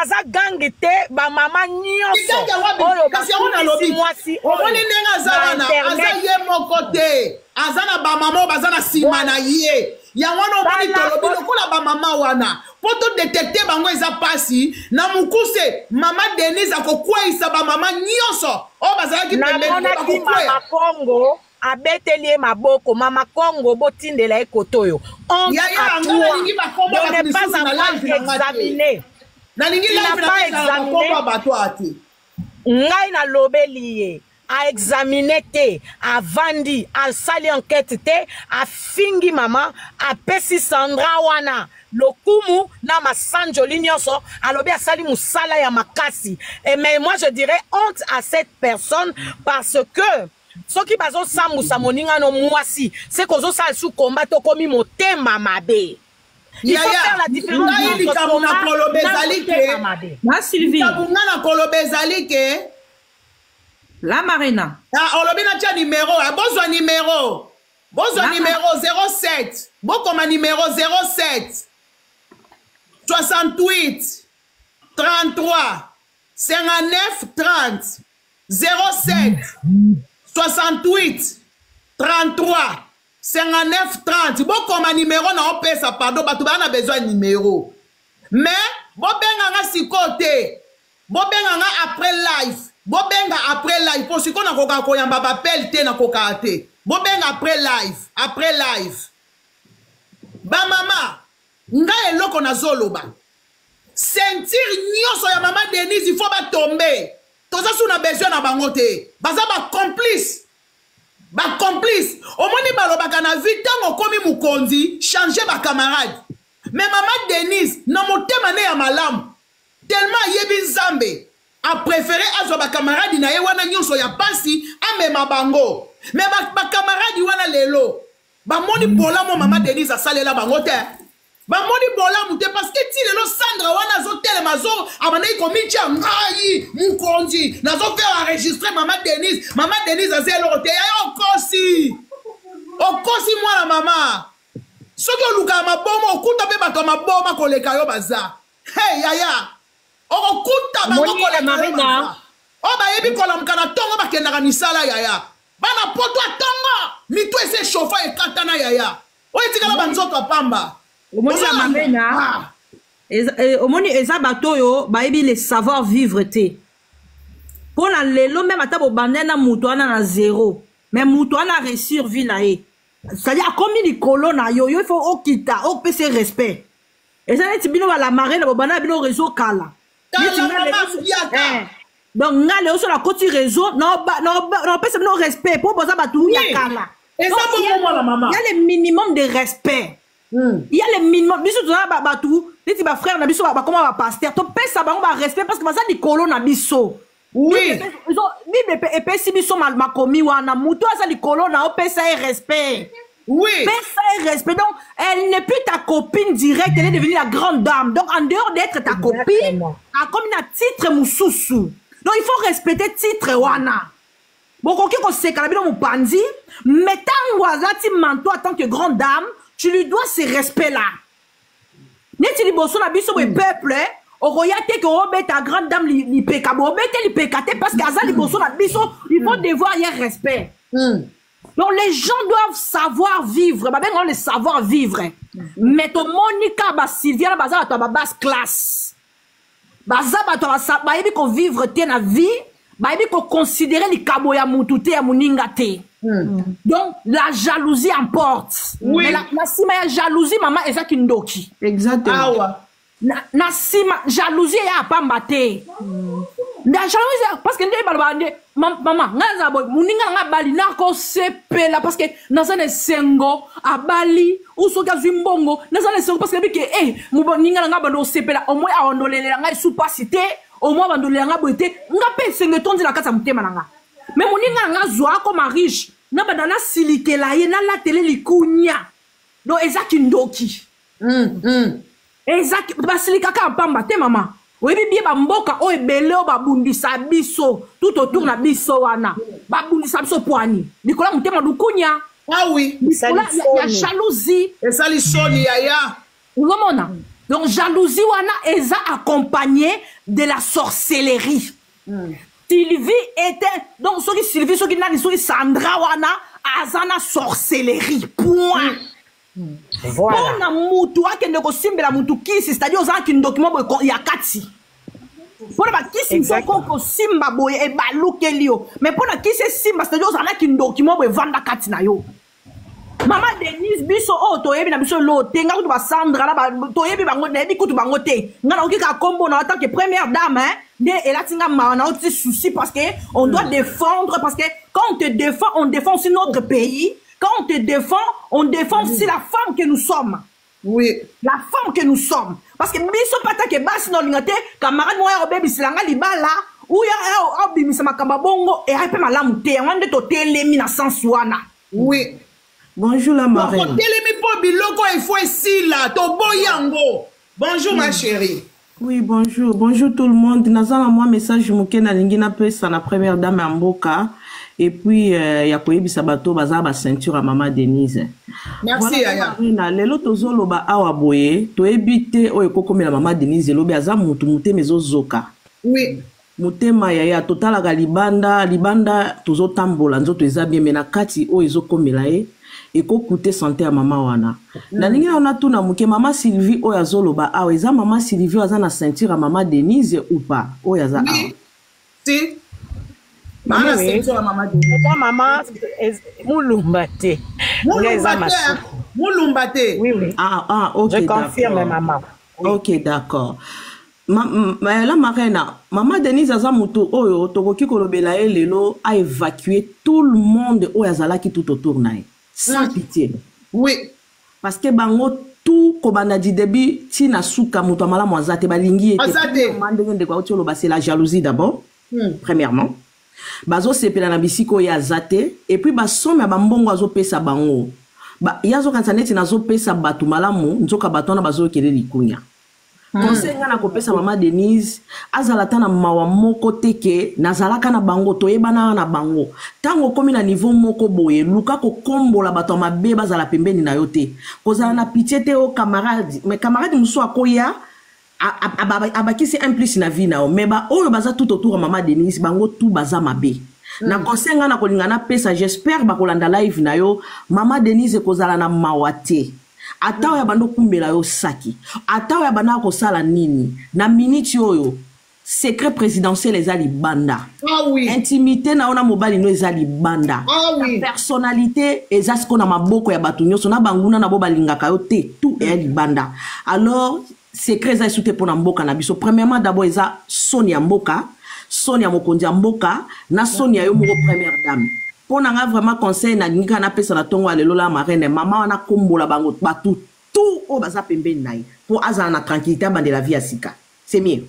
Speaker 4: Aza gangi te, bamama nyonso
Speaker 3: Kitange wapi?
Speaker 4: oyo
Speaker 3: Kasi yango
Speaker 4: bakumisi
Speaker 3: nalobi,
Speaker 4: mwasi
Speaker 3: omoni ndenge aza
Speaker 4: na
Speaker 3: wana, aza
Speaker 4: internet.
Speaker 3: ye moko te, aza na bamama oyo baza na nsima na ye. Yango wana omoni,
Speaker 4: Tala,
Speaker 3: tolobi lokola bamama wana, mpo todétecter bango eza mpasi. Na mokuse, mama Denise akokweyisa bamama nyonso oyo bazalaki pembeni.
Speaker 4: Namonaki
Speaker 3: Bakokwea.
Speaker 4: mama Kongo abeteli ye maboko. Mama Kongo, botindela ye kote oyo. Honte
Speaker 3: Yaya,
Speaker 4: à
Speaker 3: nga
Speaker 4: toi
Speaker 3: nalingi bakombo
Speaker 4: de
Speaker 3: bato
Speaker 4: ne pas
Speaker 3: misusu na
Speaker 4: avoir
Speaker 3: live na nga te.
Speaker 4: examiné.
Speaker 3: Nalingi
Speaker 4: Tu n'as
Speaker 3: live na
Speaker 4: pas
Speaker 3: nga ezala
Speaker 4: examiné.
Speaker 3: bakombo ya bato aya te.
Speaker 4: Ngai nalobeli ye, aexamine te, avandi, asali enquête te, afingi mama, apesi Sandra wana lokumu na masanjoli nyonso, alobi asali mosala ya makasi. Et mais moi je dirais honte à cette personne, parce que soki bazosambusa moninga no mwasi, se kozosala su komba, tokomi motema mabe. Il faut
Speaker 3: Yaya,
Speaker 4: faire la différence
Speaker 3: ngai
Speaker 4: entre
Speaker 3: likambo na
Speaker 4: combat
Speaker 3: koloba
Speaker 4: na
Speaker 3: ezali
Speaker 4: motema
Speaker 3: ke
Speaker 4: mabe.
Speaker 2: Ma Sylvie.
Speaker 3: Likambo nga na koloba ezali ke
Speaker 2: La Marina.
Speaker 3: Ah, olobi natia numéro. Ah, bozwa numéro, bozwa numéro 07, bokoma numéro 07 68 33 59 30, 07 68 33 59 30. Bokoma numéro na opesa. Pardon, bato baa na besoin ya numéro, mais bobenganga sikoyo te, bobenganga après live, bobenga après live, mpo sikoyo nakokaka koyamba bapele te, nakokaka te. Bobenga après live, après live. Bamama, ngai eloko nazoloba, ceinture nyonso ya mama Denise, il faut batombe. Toza su na besoin na bango te, baza bacomplice, bacomplice. Omoni, balobaka na vie, ntango okomi mokonzi, change bacamarade. Mais mama Denise na motema ne ya malamu tellement ayebi Nzambe a prefere azwa ba camarade na ye wana nyonso ya pasi amema bango. Mais ba, ba camarade wana lelo bamoni bolamu mama Denise asalela bango te. Bamoni bolamu te parce que ti lelo Sandra wana azotelema azo abandaki komitia ngai mokonzi nazo faire enregistrer mama Denise. Mama Denise aza eloko te yaya okosi. Okosi mwana mama. Soki olukaka maboma okuta mpe bato ya maboma koleka yo baza. Hey yaya okokuta bango koleka yo baza. Oyo bayebi kolamuka na ntongo bakendaka misala yaya. Bana poto ya ntongo mitu esi echauffa ekatana yaya. Oyo etikala banzoto ya pamba.
Speaker 2: Omoni la Marina, ah. Eh, omoni eza bato oyo bayebi le savoir vivre te. Mpo na lelo meme ata bobandai na moto wana na zero, mais moto wana réussir vie na ye. C'est-à-dire akomi likolo na yo, yo il faut okita, opesa ye respect. Eza neti bino ba la Marina bobanda bino réseau kala. Neti nga lelo eh. Donc nga lelo so nakoti réseau naopesa bino respect mpo boza bato ya kala.
Speaker 3: Eza bongo mwana mama.
Speaker 2: Il y a le minimum de respect. Il y a le minimum. Biso toza ba bato neti ba frère na biso bakoma ba pasteur topesa bango ba respect parce que baza likolo na biso.
Speaker 3: Oui.
Speaker 2: Bible epesi biso makomi wana moto aza likolo na opesa ye respect.
Speaker 3: Oui.
Speaker 2: Pesa ye respect. Donc, elle n'est plus ta copine directe, elle est devenue la grande dame. Donc, en dehors d'être ta copine, a comme un titre mususu. Donc, il faut respecter titre wana. Bokoki koseka na bino mopanzi, mais tango azati manteau en tant que grande dame, tu lui dois ce respect-là. Neti liboso na biso boye peuple, okoya te ke obeta grande dame lipeka, bo obete lipeka te parce que aza liboso na biso, il faut devoir ye respect. Donc les gens doivent savoir vivre, ba benga le savoir vivre. Mais to monika ba Sylvia baza bato ba basse classe. Baza bato ba bayebi ko vivre te na vie, bayebi ko considérer likabo ya mutu te ya muninga te. Donc la jalousie emporte.
Speaker 3: Oui.
Speaker 2: Mais la sima ya jalousie maman eza kindoki.
Speaker 6: Exactement.
Speaker 3: Awa.
Speaker 2: Na sima jalousie ya pamba te. Na jalousie parce que nde baloba nde mama nga za boy muninga nga bali na ko sepela parce que naza na esengo abali ou soki azwi mbongo naza na esengo parce que bike eh muninga nga bando sepela au moins aondolelela nga sous pasi te au moins bandolela nga boye te nga pe esengo etondi na kati ya motema na nga. Mais muninga nga zwa akoma riche na banda na silikela ye na latele likunya. Donc eza kindoki. Eza basilikaka pamba te mama. Oyebi bien ba mboka oyo ebele oyo babundisa biso tout autour na biso wana. Babundisa biso poani. Likolo ya motema lukunya.
Speaker 3: Ah oui.
Speaker 2: Likolo ya jalousie.
Speaker 3: Esali soni yaya.
Speaker 2: Ozomona? Donc jalousie wana eza accompagnée de la sorcellerie. Sylvie était donc soki Sylvie soki nani soki Sandra wana aza na sorcellerie point.
Speaker 4: Voilà.
Speaker 2: Pona mutu akende kosimbela mutu kisi, c'est-à-dire oza kindoki mo boye ya kati. Pona ba kisi moko kosimba boye ebalukeli yo. Mais pona kisi esimba, c'est-à-dire oza na kindoki mo boye vanda kati na yo. Mama Denise biso oyo toyebi na biso lo te, nga kutu ba Sandra na ba toyebi bango, nayebi kutu bango te. Nga nakoki kaka kombo na en tant que première dame hein, nde elati nga mawa na oti souci parce que on doit défendre, parce que quand on te défend, on défend aussi notre pays. Quand on te défend, on défend aussi la femme que nous sommes.
Speaker 3: Oui.
Speaker 2: La femme que nous sommes. Parce que biso pata ke basi na olinga te, camarade moya obebisela nga libala, ou ya obimisa makambo bongo et ape malamu te. Yango nde totelemi na sens wana.
Speaker 3: Oui.
Speaker 9: Bonjour la marraine.
Speaker 3: Donc, totelemi po biloko il faut esila, toboyi yango. Bonjour ma chérie.
Speaker 9: Oui, bonjour. Bonjour tout le monde. Naza na moi message moke na lingi na pesa na première dame ya mboka. Et puis ya koyebisa bato baza ba ceinture ya mama Denise.
Speaker 3: Merci,
Speaker 9: Voilà,
Speaker 3: Yaya.
Speaker 9: Marina, lelo tozoloba awa boye, toyebi te oyo ekokomela mama Denise elobi aza mutu motema ezozoka.
Speaker 3: Oui.
Speaker 9: Motema yaya totalaka libanda, libanda tozotambola nzoto eza bien mais na kati oyo ezokomela ye ekokute santé ya mama wana. Nalingi na natuna moke mama Sylvie oyo azoloba awa eza mama Sylvie oyo aza na ceinture ya mama Denise ou pas oyo aza awa?
Speaker 3: Oui. Si. Mama
Speaker 4: Oui, oui.
Speaker 3: ceinture ya mama Denise.
Speaker 4: Eza mama Mulumba te.
Speaker 3: Mulumba
Speaker 4: Nga eza
Speaker 3: te.
Speaker 4: masuku.
Speaker 3: Mulumba te.
Speaker 4: Oui, oui.
Speaker 9: Ah, ah, ok,
Speaker 4: Je confirme,
Speaker 9: d'accord.
Speaker 4: maman. Oui.
Speaker 9: Ok, d'accord. La marraine, maman Denise aza mutu oyo tokoki kolobela ye lelo a évacuer tout le monde oyo azalaki tout autour na ye. Sans pitié.
Speaker 3: Oui.
Speaker 9: Parce que bango Tout kobanda du début ti na suka, moto ya malamu aza te, balingi ye te.
Speaker 3: Aza te.
Speaker 9: Premièrement, ndenge ndeko auti oloba, c'est la jalousie d'abord. Premièrement, bazosepela na bisika oyo aza te, et puis basomme ya bambongo azopesa bango. Ye azokanisa neti nazopesa bato malamu, nzoka bato wana bazokele likunya. Conseil nga na kopesa mama Denise, azala ata na mawa moko te ke nazalaka na bango, toyebanaka na bango. Ntango okomi na niveau moko boye, luka kokombola bato ya mabe bazala pembeni na yo te. Kozala na pitié te o camarade, mais camarade mosusu akoya abakisi un plus na vie na yo, mais baoyo baza tout autour ya mama Denise, bango tout baza mabe. Na conseil nga na kolinga napesa, j'espère bakolanda live na yo, mama Denise, ekozala na mawa te. Ata oyo abanda okumbela yo saki, ata oyo abandaka kosala nini, na miniti oyo secret présidentiel eza libanda.
Speaker 3: Ah oui.
Speaker 9: Intimité na yo na mobali no eza libanda.
Speaker 3: Ah oui.
Speaker 9: Ta personnalité eza sikoyo na maboko ya bato nyonso, na banguna na bo balingaka yo te, tout eya libanda. Alors secret eza esu te mpo na mboka na biso. Premièrement d'abord, eza soni ya mboka, soni ya mokonzi ya mboka, na soni ya yo moko première dame. Mpo na nga, vraiment, conseil nalingi kaka napesa na ntongo ya lelo, la marraine, mama wana kombola bango bato tout oyo baza pembeni na ye mpo azala na tranquillité, abandela vie ya sika, c'est mieux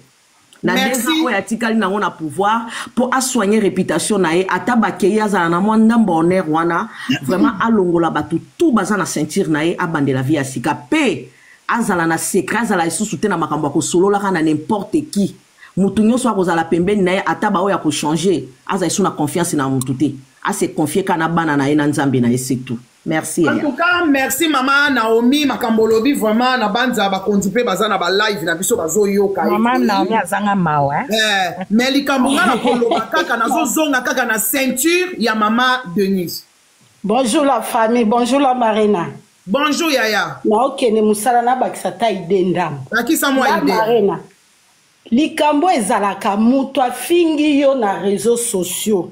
Speaker 9: na
Speaker 3: Merci.
Speaker 9: 2 ans oyo atikali nango na pouvoir, mpo asoigne réputation na ye. Ata bakei, azala na mwa ndambo ya honneur wana. Vraiment, alongola bato tout baza na ceinture na ye, abandela vie ya sika, mpe azala na secret, azala lisusu te na makambo ya kosololaka na n'importe qui. Motu nyonso akozala pembeni na ye, ata baoyo ya kochange, azala lisusu na confiance na motu te. Ase confie kaka na bana na ye, na Nzambe na ye, c'est tout. Merci.
Speaker 3: En
Speaker 9: Yaya.
Speaker 3: tout cas, merci mama Naomi. Makambo olobi, vraiment, na banza bakonzi mpe baza na balive na biso, bazoyoka.
Speaker 4: Mama Naomi azanga mawa, eh?
Speaker 3: Eh, mais likambo nga na koloba kaka, nazozonga kaka na ceinture ya mama Denise.
Speaker 10: Bonjour la famille, bonjour la Marina.
Speaker 3: Bonjour yaya.
Speaker 10: Naokende mosala, nabakisa ta ide ndambo.
Speaker 3: Bakisa mwa
Speaker 10: La
Speaker 3: ide.
Speaker 10: Marina, likambo ezalaka, moto afingi yo na réseaux sociaux,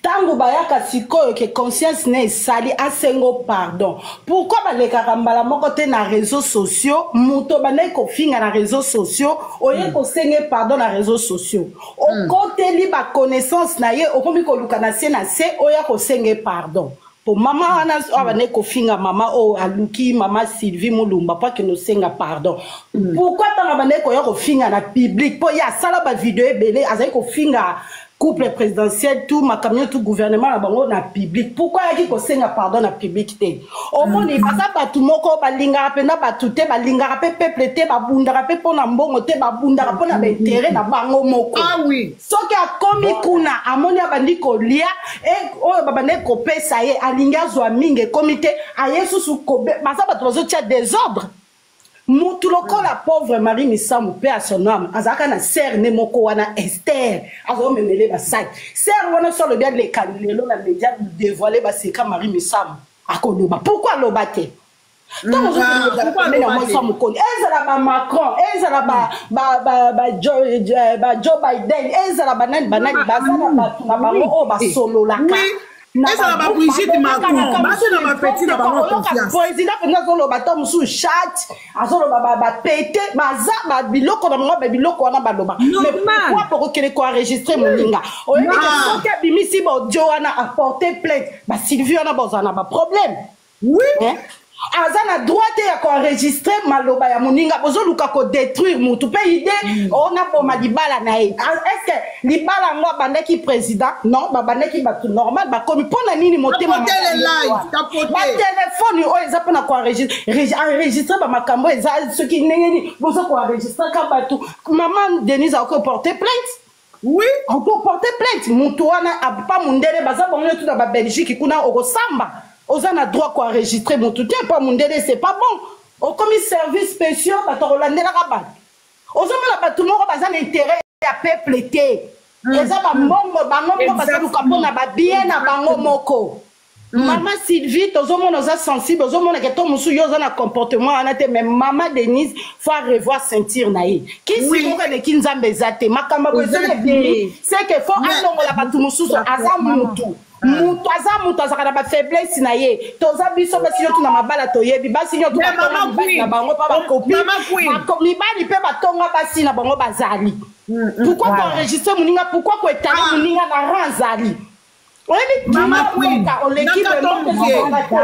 Speaker 10: ntango bayaka sikoyo ke conscience na esali, asengo pardon, pourquoi balekaka mbala moko te na réseaux sociaux? Moto bandaki kofinga na réseaux sociaux, oye kosenge pardon na réseaux sociaux, okoteli baconnaissance na ye, okomi koluka na se na se, oya kosenge pardon. Po mama wana oyo abandaki kofinga mama oyo aluki mama Sylvie Mulumba mpo akende osenga pardon, pourquoi ntango abandaki koya kofinga na public, mpo ye asala bavideo ebele, azali kofinga couple présidentiel, tout makambo nyonso, tout gouvernement na bango na public, pourquoi ayaki kosenga pardon na public te? Omoni, baza bato moko balingaka mpenza bato te, balingaka mpe peuple te, babundaka mpe mpo na mbongo te, babundaka mpo na baintérêt na bango moko.
Speaker 3: Ah oui.
Speaker 10: Soki akomi kuna, amoni abandi kolia e oyo babandaki kopesa ye, alingi azwa mingi, ekomi te, aye susu baza bato bazotia désordre. Mutu lokola pauvre Marie Misamu, mpe à son âme, azalaka na sœur ne moko wana Ester, azomemele basaki. Sœur wana so alobi, aleka lelo na média, dévoile baseka Marie Misamu, akoloba pourquoi aloba te? Ntango
Speaker 3: Ah, pourquoi
Speaker 10: ozokende na
Speaker 3: aloba
Speaker 10: mwasi
Speaker 3: te?
Speaker 10: ya mokoni, ezala bamacron, ezala ba Joe Biden, ezala banani banani, baza na bato na bango oyo basololaka.
Speaker 3: Oui. Ezala ba Brigitte Macron, baza na bapeti na bango confiance.
Speaker 10: Président mpenza azoloba to mosusu chat, azoloba bapete, baza babiloko na bango, babiloko wana baloba. Mais
Speaker 2: Normal.
Speaker 10: pourquoi bokokende koenregistre moninga? Oyebi ke soki abimisi baaudio wana, aporte plainte, baSylvie wana bozala na baproblème.
Speaker 3: Oui.
Speaker 10: Hein? Aza na droit te ya koenregistre maloba ya moninga. Bozoluka kodétruire mutu mpe ide ona boma libala na ye. Est ce que libala yango abandaki président? Non, babandaki bato normal, bakomi mpo na nini motema
Speaker 3: Tapote le live, tapote.
Speaker 10: Batelefone oyo eza mpona koenregistre bamakambo, eza soki ndenge nini boza koenregistraka bato? Mama Denise akoki koporte plainte.
Speaker 3: Oui.
Speaker 10: Okoporte plainte mutu wana pa mundele, baza bango nyonso na babelgique kuna, okosamba. Oza na droit koenregistre mutu te pa mundele, c'est pas bon. Okomi service spéciaux, bato kolandelaka bato. Ozomona bato moko baza na intérêt ya peuple te, eza bambongo bango moko bazaluka mpona babien na bango moko. Mama Sylvie, tozomona oza sensible, ozomona ke to mosusu yo oza na comportement wana te, mais mama Denise faut revoir ceinture na ye. Kisi moko eleki Nzambe eza te. Makambo boye
Speaker 3: Eza
Speaker 10: soki
Speaker 3: te.
Speaker 10: ebimi, c'est que faut alongola bato mosusu. Aza mutu, mutu aza mutu, azalaka na bafaiblesse na ye. Toza biso basi nyonso na mabala, toyebi basi nyonso
Speaker 3: Mais
Speaker 10: batonga
Speaker 3: Mama
Speaker 10: mibali
Speaker 3: Queen,
Speaker 10: na bango mpa bakopi
Speaker 3: Mama Queen.
Speaker 10: mibali mpe batonga basi na bango bazali. Pourquoi koenregistre moninga? Pourquoi koetale moninga na rang azali? Oyebi
Speaker 3: Mama Queen,
Speaker 10: mboka oleki
Speaker 3: na
Speaker 10: boye,
Speaker 3: kato
Speaker 10: mboka
Speaker 3: moke.
Speaker 10: ezobonga te.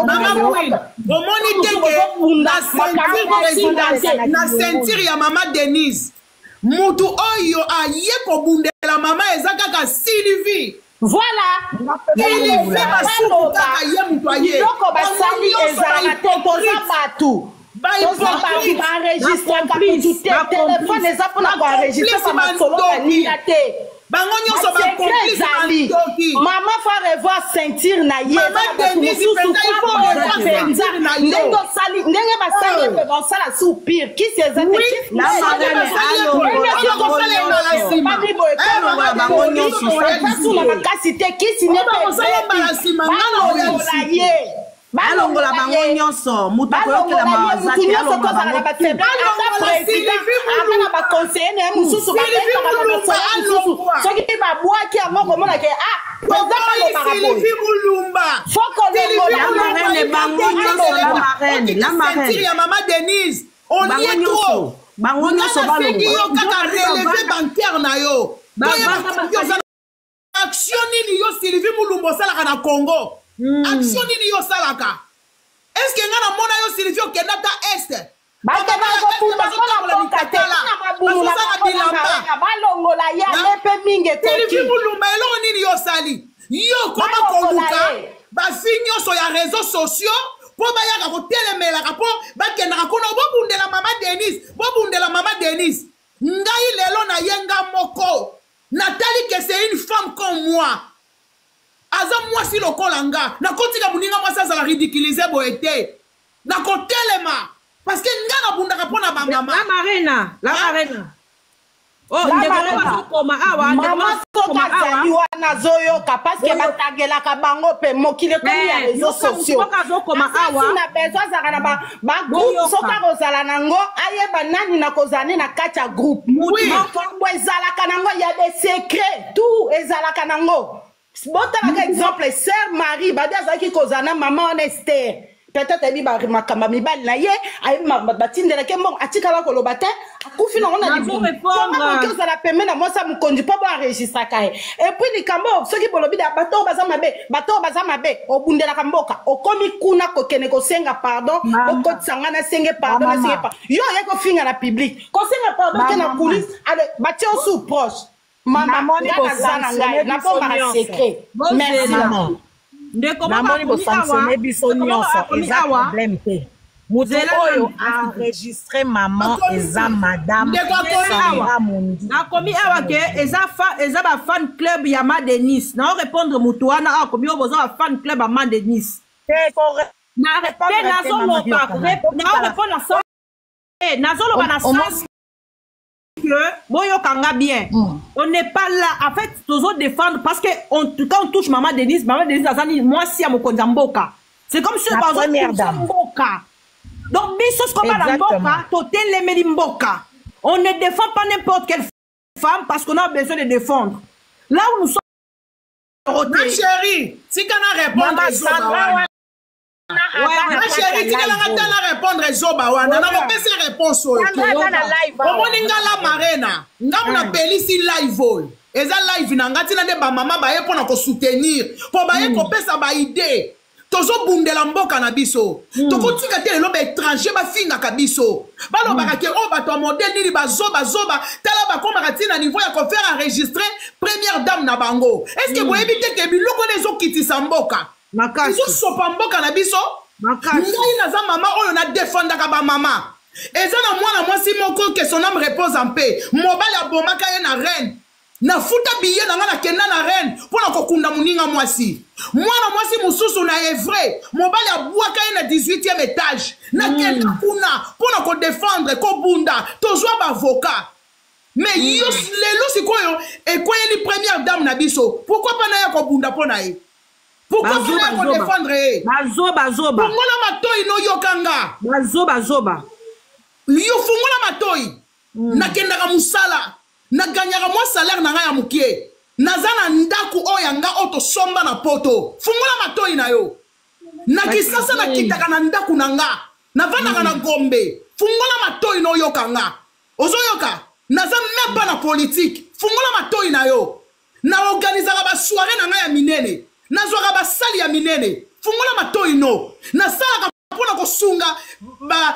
Speaker 3: Mama Queen, omoni te ke na ceinture présidentielle, na ceinture ya mama Denise, mutu oyo aye kobundela mama eza kaka Sylvie.
Speaker 10: Voilà.
Speaker 3: Sylvie Masuku kaka ye mutu aye.
Speaker 10: Biloko basali ezalaka te, toza bato. Toza bato baenregistraka mutu te. Telefone eza mpona koenregistre bamasolo baninga te.
Speaker 3: Bango nyonso
Speaker 10: Ba secret
Speaker 3: bacomplice,
Speaker 10: ezali.
Speaker 3: bandoki.
Speaker 10: Mama fa revoir ceinture na ye.
Speaker 3: Mama
Speaker 10: Eza na bato
Speaker 3: Denise
Speaker 10: mosusu
Speaker 3: mpenza, il faut
Speaker 10: fa
Speaker 3: revoir
Speaker 10: mpenza.
Speaker 3: ceinture na yo.
Speaker 10: Ndenge osali, ndenge basali ye mpe basala sous pire. Kisi eza te.
Speaker 3: Oui,
Speaker 10: Kisi
Speaker 3: la
Speaker 10: eza te.
Speaker 3: marraine,
Speaker 10: Ndenge
Speaker 3: alongola
Speaker 10: sikoyo
Speaker 3: bango nyonso.
Speaker 10: bandi boye,
Speaker 3: Eh,
Speaker 10: mama
Speaker 3: bango
Speaker 10: Denise,
Speaker 3: nyonso,
Speaker 10: eza su na makasi te. Kisi ne
Speaker 3: Oyo bakosala mbala nsima, nga na oya
Speaker 10: balongola
Speaker 3: lisusu.
Speaker 10: ye.
Speaker 9: Alongola bango nyonso, moto akoyokela
Speaker 10: Balongola ye,
Speaker 9: mawa aza
Speaker 10: mutu
Speaker 9: te,
Speaker 10: nyonso
Speaker 9: alongola
Speaker 10: tozala na
Speaker 9: bango
Speaker 10: bafaible, ata
Speaker 3: Balongola
Speaker 10: président,
Speaker 3: Sylvie
Speaker 10: ata na baconseiller na ye mosusu,
Speaker 3: Sylvie
Speaker 10: babetaka na
Speaker 3: Mulumba,
Speaker 10: baconseiller mosusu.
Speaker 3: alongwa.
Speaker 10: Soki babwaki yango komona ke ah président
Speaker 3: Toboyi
Speaker 10: balobaka boye.
Speaker 3: Sylvie Mulumba.
Speaker 10: Faut kolongola.
Speaker 9: La marraine, bango nyonso, la marraine, la marraine.
Speaker 3: Ceinture ya mama Denise, on
Speaker 9: Bango
Speaker 3: y est
Speaker 9: nyonso.
Speaker 3: trop.
Speaker 9: Bango nyonso
Speaker 3: Nga nasengi
Speaker 9: balongwa.
Speaker 3: yo kaka relevé bancaire na yo. Toyeba soki oza na action nini yo Sylvie Mulumba osalaka na Congo. Action nini yo osalaka? Est-ce que nga namona yo Sylvie okenda ata Est?
Speaker 10: Bato bakobunda mpona mboka te, mpona mabumu na
Speaker 3: Bazosala
Speaker 10: bango na
Speaker 3: bilamba.
Speaker 10: mawenga, balongola ye ale mpe mingi ekoki.
Speaker 3: Sylvie Mulumba eloko nini yo osali? Yo okoma
Speaker 10: Balongola
Speaker 3: koluka
Speaker 10: ye.
Speaker 3: bafi nyonso ya réseaux sociaux mpo bayaka kotelemelaka mpo bakendaka kuna bobundela mama Denise, bobundela mama Denise. Ngai lelo na ye nga moko natali ke c'est une femme comme moi, aza mwasi lokola nga, nakotika moninga mwasi azala ridiculise boye te, nakotelema parce que nga nabundaka mpo na bamama.
Speaker 2: La marena, la marena. Oh,
Speaker 10: La
Speaker 2: ndeko
Speaker 10: marena.
Speaker 2: moko azokoma awa, ndeko
Speaker 10: Mama
Speaker 2: moko
Speaker 10: soki
Speaker 2: azokoma awa.
Speaker 10: azali wana azoyoka parce batagelaka bango mpe mokili ekomi ya
Speaker 2: Eh,
Speaker 10: réseau
Speaker 2: yoka motu
Speaker 10: sociaux.
Speaker 2: moko azokoma
Speaker 10: Aza
Speaker 2: awa.
Speaker 10: si na besoin azalaka na bagroupe,
Speaker 2: Boyoka.
Speaker 10: soki akozala nango ayeba nani nakozala ne na kati ya groupe.
Speaker 2: Mutu
Speaker 10: Makambo ezalaka nango ya des secrets, tout ezalaka nango. Botalaka exemple sœur Marie badi azalaki kozala na mama wana Ester, peut-être ayebi makambo ya mibali na ye, ayebi batindelaki ye mbongo, atikala koloba te, akufi nango na
Speaker 2: Nazo
Speaker 10: libumu.
Speaker 2: répondre.
Speaker 10: Comment okoki ozala pembe na mwasi ya mokonzi mpo boenregistraka ye? Et puis likambo oyo, soki bolobi da bato oyo baza mabe, bato oyo baza mabe, obundelaka mboka, okomi kuna kokende kosenga pardon, okotisa nga nasenge pardon,
Speaker 4: Mama.
Speaker 10: nasenge pardon, yo oye kofinga na public, kosenga pardon te na
Speaker 4: Mama.
Speaker 10: coulisse, ale batie yo sous proche. Mama,
Speaker 4: Namoni
Speaker 10: nga naza na ngai,
Speaker 4: bosanctionne biso
Speaker 10: nabombaka
Speaker 4: nyonso.
Speaker 10: secret. Merci.
Speaker 4: Mama.
Speaker 2: Ndeko moko
Speaker 4: Namoni
Speaker 2: akomi
Speaker 4: bosanctionne
Speaker 2: awa,
Speaker 4: biso
Speaker 2: ndeko moko
Speaker 4: nyonso,
Speaker 2: akomi
Speaker 4: eza
Speaker 2: awa.
Speaker 4: problème te. Moto
Speaker 2: Zela
Speaker 4: oyo
Speaker 2: nanu.
Speaker 4: enregistre mama eza madame
Speaker 3: Ndeko akomi
Speaker 4: Sandra Mundi.
Speaker 2: Nakomi awa ke eza fa, eza ba fan club ya ma Denise. Nao répondre mutu wana awa komi oyo boza ba fan club ya ma Denise.
Speaker 4: Te ko
Speaker 2: Na
Speaker 4: répondre
Speaker 2: pe
Speaker 4: te, mama
Speaker 2: nazoloba,
Speaker 4: Yoka.
Speaker 2: nao répondre na sens, eh, nazoloba na sens que boyokanga bien. On n'est pas là en fait tozo défendre parce que quand on touche maman Denise, maman Denise azali mwasi ya mokonzi ya mboka. C'est comme si
Speaker 4: La
Speaker 2: bazo
Speaker 4: première
Speaker 2: touche
Speaker 4: dame.
Speaker 2: mboka. Donc biso sikoyo bana
Speaker 4: Exactement.
Speaker 2: mboka totelemeli mboka. On ne défend pas n'importe quelle femme parce qu'on a besoin de défendre. Là où nous sommes
Speaker 3: Ma chérie, tika na répondre
Speaker 4: Mama
Speaker 3: ezoba
Speaker 4: Sandra
Speaker 3: wana.
Speaker 4: wana
Speaker 2: Ouais,
Speaker 3: Ma chérie, tikelanga te na répondre ezoba wana, nakopesa réponse oyo.
Speaker 4: Sandra aza na live awa.
Speaker 3: Omoni nga la marena, nga mona pelisi live oyo. Eza live na nga ntina nde bamama baye mpo na kosoutenir, mpo baye kopesa baide. Tozobundela mboka na biso. Tokotika te lelo baétranger bafingaka biso. Balobaka ke oyo bato ya modèle nini bazobazoba, tala bakomaka ntina niveau ya kofaire enregistrer première dame na bango. Est ce que boyebi te ke biloko wana ezokitisa mboka?
Speaker 2: Makasi.
Speaker 3: Ezosopa mboka na biso.
Speaker 2: Makasi.
Speaker 3: Ngai naza mama oyo nadefendaka bamama. Eza na mwana mwasi moko ke son âme repose en paix, mobali abomaka ye na reine. Nafuta billet na nga, nakenda na reine mpo na kokunda moninga mwasi. Mwana mwasi mosusu na evre, mobali abwaka ye na 18e étage, nakenda kuna mpo na kodefendre, kobunda, tozwa baavocat. Mais yo lelo sikoyo ekweyeli première dame na biso, pourquoi mpa na ye kobunda mpo na ye? Pourquoi mpa na ye kodefendre ye?
Speaker 2: Bazoba zoba.
Speaker 3: Fungola matoi noyoka nga.
Speaker 2: Bazoba zoba.
Speaker 3: Yo fungola matoi. Nakendaka mosala, naganyaka mwa salaire na ngai ya mokie, naza na ndako oyo ya nga oyo tosomba na poto. Fungola matoi na yo. Na Kisasa nakitaka na ndako na nga, navandaka na Gombe. Fungola matoi noyoka nga. Ozoyoka, naza même pas na politique. Fungola matoi na yo. Naorganizaka basoire na ngai ya minene, nazwaka basali ya minene. Fungola matoi no, nasalaka mpo na kosunga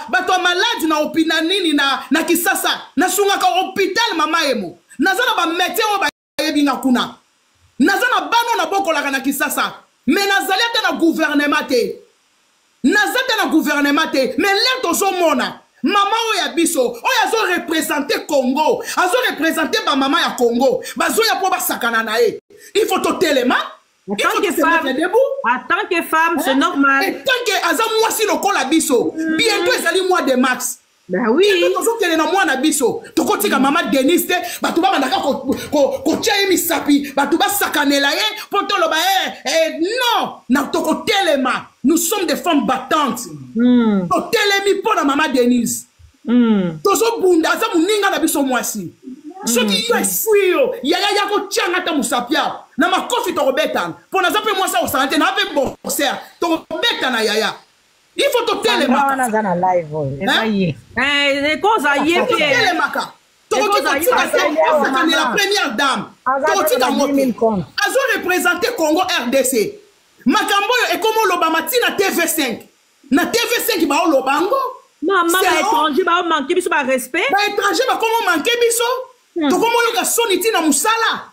Speaker 3: bato ya maladi na opina nini na Kisasa. Nasungaka hôpital Mama Emo, naza na bamédecin oyo bayebi nga kuna, naza na bano nabokolaka na Kisasa. Me nazali ata na gouvernement te, naza te na gouvernement te. Mais lere tozomona mama oyo ya biso oyo azorepresente Congo, azorepresente bamama ya Congo, bazoya mpo basakana na ye. Il faut totelema.
Speaker 2: En tant que femme, en tant que femme, c'est normal.
Speaker 3: En tant que aza mwasi lokola biso, bientôt ezali mois de mars.
Speaker 2: Ben oui.
Speaker 3: Bientôt tozokende na mwana biso, tokotika mama Denise te, bato babandaka kotia ye misapi, bato basakanela ye mpo toloba non, na tokotelema. Nous sommes des femmes battantes. Totelemi mpo na mama Denise. Tozobunda, aza moninga na biso mwasi. Soki yo eswi yo, yaya ya kotianga ata mosapi awa na makofi, tokobetana mpo naza mpe mwasi akosala te, naa mpe boxer, tokobetana yaya. Il faut totelemaka.
Speaker 4: Wana aza na live oyo, eza ye.
Speaker 2: Ekoza ye mpe.
Speaker 3: Totelemaka, tokoki kotika te asakanela première dame, tokotika ngo te. Azorepresente Congo RDC. Makambo oyo ekoma olobama ntina TV5, na TV5 baoloba yango.
Speaker 2: Mama, baétranger baomanke biso barespect.
Speaker 3: Baétranger bakoma omanke biso, tokoma oyoka soni ntina mosala.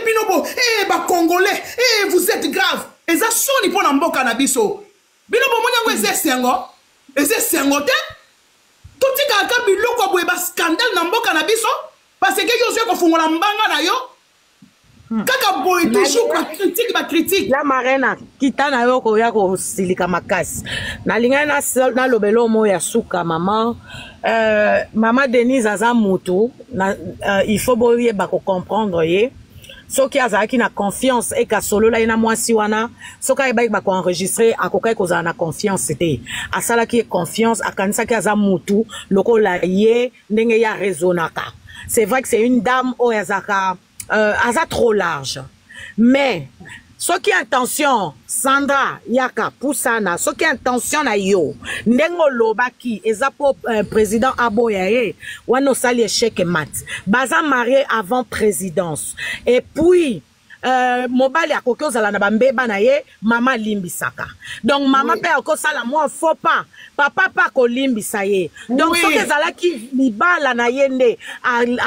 Speaker 3: Bino bo bacongolais, vous êtes grave. Eza soni mpo na mboka na biso. Bino bomoni yango, eza esengo, eza esengo te. Totikaka biloko ya boye, bascandale na mboka na biso, parce que yo ozwi kofungola mbanga na yo kaka boye, toujours bacritique, bacritique.
Speaker 4: La Marena, kita na yo koya kosilika makasi. Nalingai nalobela omo ya suka mama, mama Denise aza mutu na, il faut boyeba kocomprendre ye. Soki azalaki na confiance eke asolola ye na mwasi wana, soki ayebaki bakoenregistre, akokaki kozala na confiance te. Asalaki ye confiance, akanisaki aza mutu lokola ye, ndenge ye araisonnaka. C'est vrai que c'est une dame oyo azalaka aza trop large, mais soki intention, Sandra yaka pusana, soki intention na yo ndenge olobaki eza mpo président aboya ye wana, osali échec mat. Baza marié avant présidence et puis mobali akoki ozala na bambeba na ye, mama alimbisaka. Donc mama mpe akosala mwa faux pas, papa mpe akolimbisa ye. Donc soki ezalaki libala na ye nde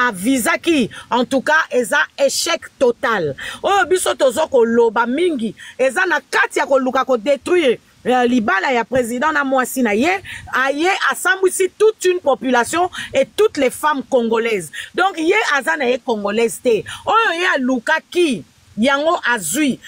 Speaker 4: avisaki, en tout cas eza échec total. Oyo biso tozo koloba mingi eza na kati ya koluka kodétruire libala ya président na mwasi na ye. Aye asambwisi toute une population et toutes les femmes congolaises. Donc ye aza na ye congolaise te. Oyo ye alukaki yango azwi.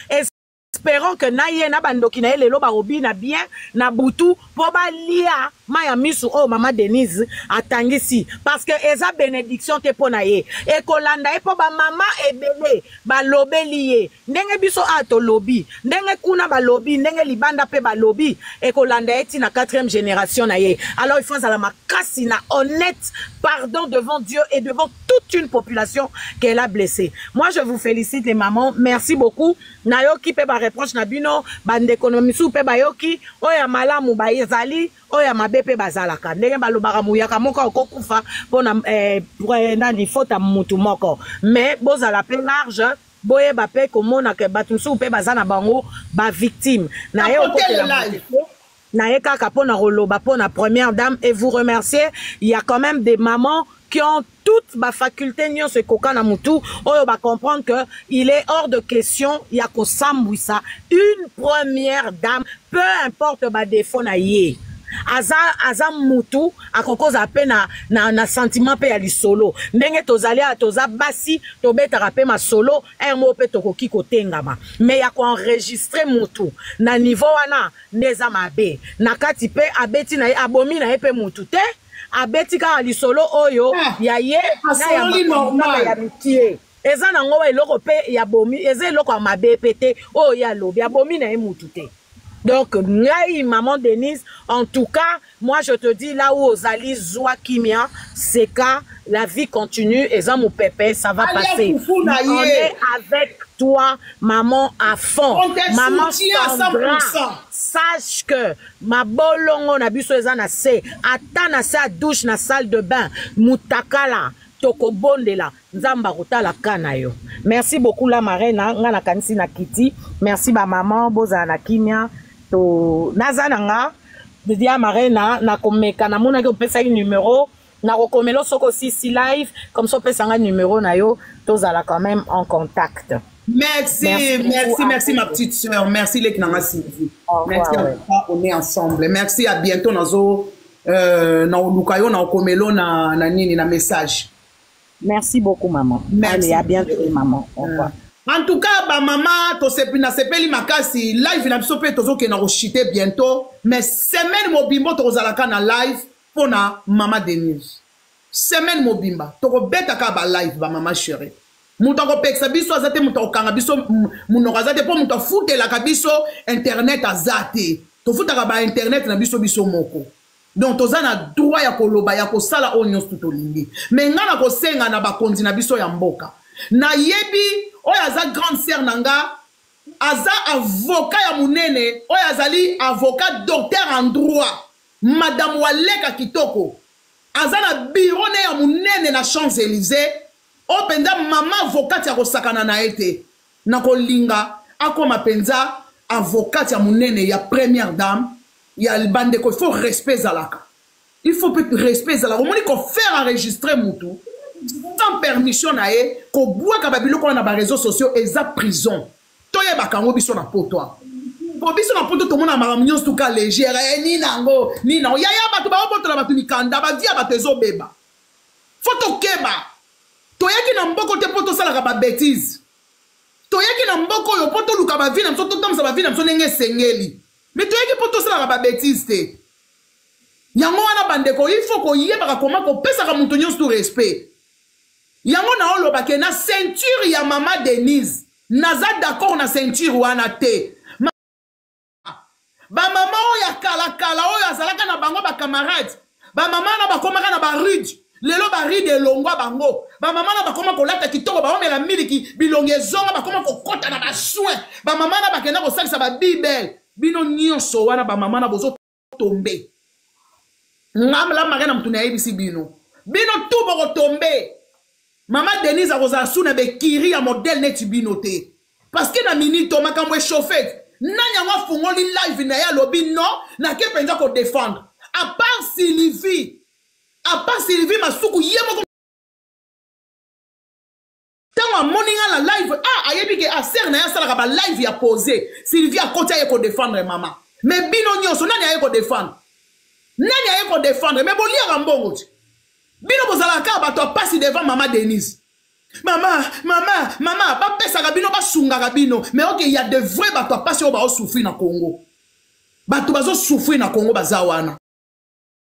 Speaker 4: Espérons que na ye na bandoki na ye lelo bakobina bien na butu mpo balia mai ya misu oyo mama Denise atangisi, parce que eza bénédiction te mpo na ye. Ekolanda ye mpo bamama ebele balobeli ye ndenge biso awa tolobi, ndenge kuna balobi, ndenge libanda mpe balobi. Ekolanda ye ntina quatrième génération na ye. Alors il faut azala makasi na honnête pardon devant Dieu et devant toute une population qu'elle a blessée. Moi, je vous félicite, les mamans, merci beaucoup. Nayoki mpe bareproche na bino, bandeko na misusu mpe bayoki. Oyo ya malamu bazali, oyo ya mabe mpe bazalaka. Ndenge balobaka, muyaka moko akokufa mpona nani, faute ya mutu moko. Mais bozala mpe large, boyeba mpe komona ke bato mosusu mpe baza na bango bavictime na ye. Okotela na ye kaka mpona koloba mpona première dame et vous remercier. Il y a quand même des mamans qui ont toute bafaculté nyonso ekoka na mutu oyo bacomprendre que il est hors de question ya kosambwisa une première dame, peu importe badéfaut na ye. Aza mutu akoki kozala mpe na sentiment mpe ya lisolo. Ndenge tozali awa, toza basi, tobetaka mpe masolo ere moko mpe tokoki kotengama. Mais ya koenregistre mutu na niveau wana nde eza mabe. Na kati mpe abeti na ye, abomi na ye mpe mutu te, abeti kaka lisolo oyo ya ye na ya makambo kaka ya mikie. Eza nango eloko mpe ya bomi, eza eloko ya mabe mpe te oyo ye alobi, abomi na ye mutu te. Donc ngai, maman Denise, en tout cas moi je te dis, là où ozali, zwa kimia, seka, la vie continue, eza mopepe, ça va passer. On est avec toi, maman, à fond. Maman Sandra, sache que mabolongo na biso eza na se, ata na se ya douche, na salle de bain, mutakala. Tokobondela, Nzambe akotala ka na yo. Merci beaucoup la marraine, nga nakanisi na kiti. Merci ba maman, bozala na kimia. To naza na nga ya marraine nakomeka, namonaki opesaki numero, nakokomela soki osisi live, comme ça opesa nga numero na yo, tozala quand même en contact.
Speaker 3: Merci, merci, merci, merci ma petite sœur. Merci les Nanga Sylvie. Merci à toi, on est ensemble. Merci, à bientôt nazo na oluka yo na okomelo na na nini na message.
Speaker 4: Merci beaucoup maman.
Speaker 3: Merci.
Speaker 4: Allez, à bientôt maman. Au revoir.
Speaker 3: En tout cas, ba maman, tosepi na sepeli makasi, live na biso pe tozokenda ko chuter bientôt, mais semaine mobimbo tokozalaka na live pona mama Denise. Semaine mobimba tokobeta kaka ba live ba mama chérie. Moto akopekisa biso aza te, moto akokanga biso monoko aza te, mpo moto afutelaka biso internet aza te. Tofutaka ba internet na biso biso moko. Donc toza na droit ya koloba, ya kosala oyo nyonso tolingi. Mais nga na kosenga na bakonzi na biso ya mboka. Nayebi oyo aza grande sœur na nga, aza avocat ya munene, oyo azali avocat docteur en droit, Madame Waleka Kitoko. Aza na bureau ne ya munene na Champs-Élysées, oyo mpenza mama avocate ya kosakana na ye te. Nakolinga akoma mpenza avocate ya munene ya première dame ya bandeko. Il faut respect ezalaka, il faut pe respect ezalaka. Omoni ko faire enregistrer mutu sans permission na ye, kobwaka ba biloko wana na ba réseaux sociaux eza prison. Toyebaka yango biso na poto awa. Po biso na poto tomona makambo nyonso tuka légère, nini yango, nini yango. Yaya, bato baobotola bato mikanda, ba vie ya bato ezobeba. Faut tokeba. Toyaki na mboko te po tosalaka ba bêtises. Toyaki na mboko oyo po toluka ba vie na biso, totambusa ba vie na biso ndenge esengeli. Mais toyaki po tosalaka ba bêtises te. Yango wana bandeko, il faut koyebaka koma kopesaka moto nyonso tout respect. Yango na oloba ke na ceinture ya mama Denise, naza d'accord na ceinture wana te. Ba mama oyo ya kala kala oyo azalaka na bango ba camarades, ba mama na bakomaka na ba rude, lelo ba rude elongwa bango. Ba mama na bakoma kolata kitoko, baomela miliki, bilongi ezonga, bakoma kokota na ba soins. Ba mama na bakenda kosalisa ba Bible. Bino nyonso wana ba mama na bozo tombe. Ngam la marraine mutu na yebisi bino. Bino tout boko tombe. Mama Denise akozala sous na bekiri ya modèle neti bino te. Parce que na minute makambo échauffé. Nani yango afungoli live na ye alobi non, nake mpenza ko défendre. À part Sylvie, à part Sylvie Masuku ye moko ntango amoni nga na live, ayebi ke sœur na ye asalaka ba live ya posé. Sylvie akoti aye ko défendre mama. Mais bino nyonso nani aye ko défendre? Nani aye ko défendre? Mais boliaka mbongo ti. Bino bozalaka kaka bato ya pasi devant mama Denise. Mama, mama, mama, bapesaka bino, basungaka bino. Mais ok, il y a de vrais bato ya pasi oyo bazo souffrir na Congo. Bato bazo souffrir na Congo baza wana.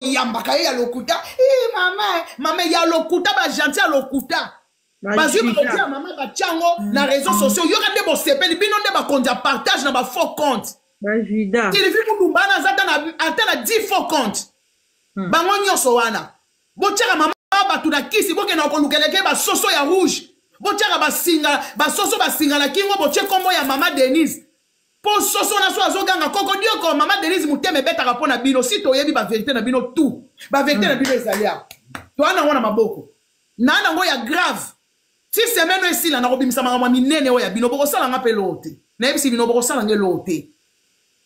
Speaker 3: Yambaka ye ya lokuta. Eh, mama, mama ya lokuta, ba gentil ya lokuta. Bazwi bakotia ya mama batia yango na réseaux sociaux. Yoka nde bosepeli, bino nde bakonzi ya partage na ba faux compte.
Speaker 2: Ba Judas.
Speaker 3: Sylvie Mulumba wana aza ata na 10 faux compte. Bango nyonso wana. Botiaka mama bato na kisi, bokenda kolukeleke ba soso ya rouge. Botiaka basinga, ba soso basinga na kingo, botie kombo ya mama Denise. Po soso na so azoganga koko dioko, mama Denise motema ebetaka mpo na bino. Si toyebi ba vérité na bino tout. Ba vérité na bino ezali awa. Toa nango na maboko. Na nango ya grave. Ti semaine oyo esila, nakobimisa makambo ya minene oyo ya bino. Bokosala nga mpe eloko te. Nayebisi bino, bokosala nga eloko te.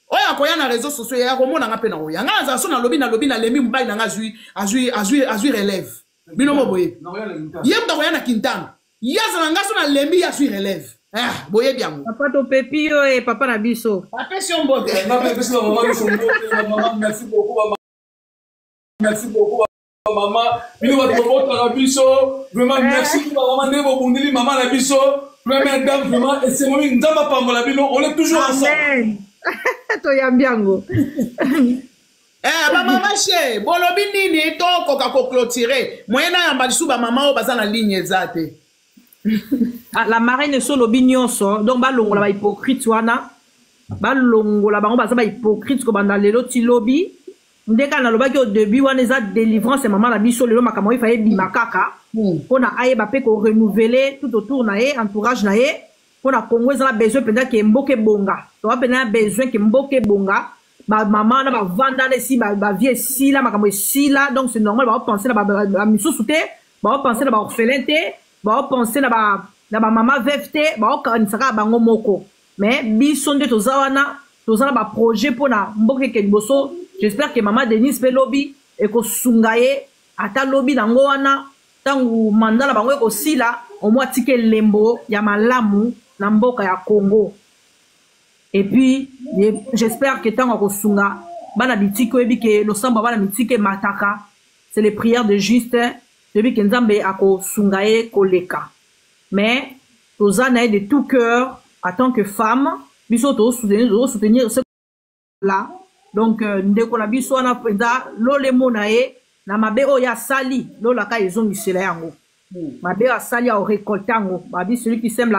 Speaker 3: Oyo akoya na réseaux sociaux, ya komona nga mpe na oya. Nga nazala so nalobi, nalobi, nalembi, mobali na nga azwi relève. Bino mo boyebi. Ye moto akoya na Kintana. Ye azala nga so nalembi, ye azwi relève. Boyebi yango.
Speaker 2: Papa topepi yo e papa na biso.
Speaker 3: Apesi yo mbote.
Speaker 11: Nga mpe epesi ba mama biso mbote, ba mama, merci beaucoup, ba mama. Merci beaucoup, ba mama. Bino bato bobotaka biso. Vraiment, merci, ba mama, nde bobundeli mama na biso. Première dame, vraiment, esengo mingi. Nzambe apambola bino. On est toujours ensemble.
Speaker 2: Amen. Toyambi yango.
Speaker 3: Ba mama che, bolobi nini tokoka ko clôturer. Moyen na yamba lisusu ba mama oyo baza na ligne eza te.
Speaker 2: Ah, la marraine so lobi nyonso, donc balongola ba hypocrite wana. Balongola bango baza ba hypocrite kobanda lelo ti lobi. Nde kaka nalobaki au début wana eza délivrance ya mama na biso lelo makambo oyo efaye bima kaka. Mpona ayeba mpe ko renouveler tout autour na ye, entourage na ye. Mpona Congo eza na besoin mpenza ke mboka ebonga. Toza mpenza na besoin ke mboka ebonga. Ba mama na bavanda na esi ba vie esila, makambo esila, donc c'est normal ba penser na ba misusu te. Baopense na baorphelin te, baopense na ba na bamama veuve te, baokanisa kaka bango moko. Mais biso nde toza wana, toza na baprojet mpona mboka eke liboso. J'espère que mama Denise mpe lobi ekosunga ye, ata lobi nango wana ntango manda na bango ekosila, omwa atika elembo ya malamu na mboka ya Congo. Et puis j'espère que ntango akosunga bana bitike, oyebi ke losambo ya bana mitike emataka, c'est les prières de juste. Toyebi ke Nzambe akosunga ye koleka, mais toza na ye de tout cœur en tant que femme. Biso tozosoutenir la donc ndeko na biso wana mpenza, lolemo na ye na mabe oyo asali, lolaka ezongisela yango. Mabe oyo asali, aorécolte yango. Babi celui qui sème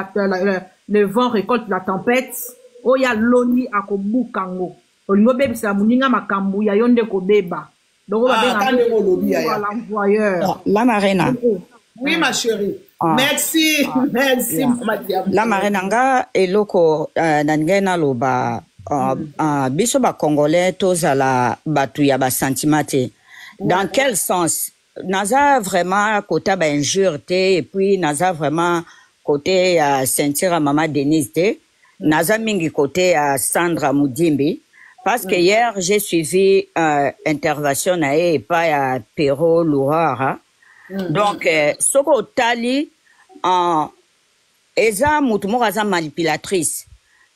Speaker 2: le vent récolte la tempête. Oyo aloni, akobuka yango. Olingi obebisela moninga makambo ya yo nde kobeba. Donc
Speaker 3: Ah, ndenge olobi, yaya.
Speaker 2: L'envoyeur.
Speaker 12: La Marena.
Speaker 3: Oui, ma chérie.
Speaker 12: Ah.
Speaker 3: Merci, merci.
Speaker 12: Yeah.
Speaker 3: Mama Diamant.
Speaker 12: La Marena, nga eloko na ngai naloba, biso bacongolais tozala bato ya basentiment te. Dans quel sens? Naza vraiment kota bainjure te, et puis naza vraiment côté ya ceinture ya mama Denise te. Naza mingi côté ya Sandra Mudimbi, parce que hier j'ai suivi intervention na ye epai ya Pero Luhara. Donc soki otali, eza motu moko aza manipulatrice.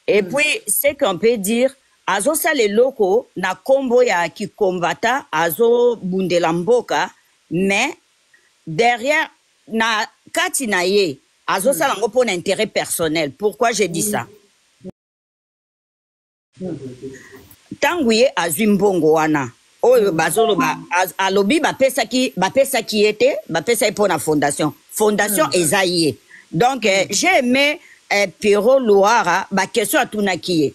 Speaker 12: Et puis ce qu'on peut dire, azosala eloko na nkombo ya kikombata, azobundela mboka, mais derrière, na kati na ye, azosala yango mpo na intérêt personnel. Pourquoi j'ai dit ça? Ntango ye azwi mbongo wana oyo bazoloba, alobi bapesaki ye te, bapesaki mpo na fondation. Fondation eza ye. Donc j'ai aimé Pierrot Luara, baquestion atunaki ye: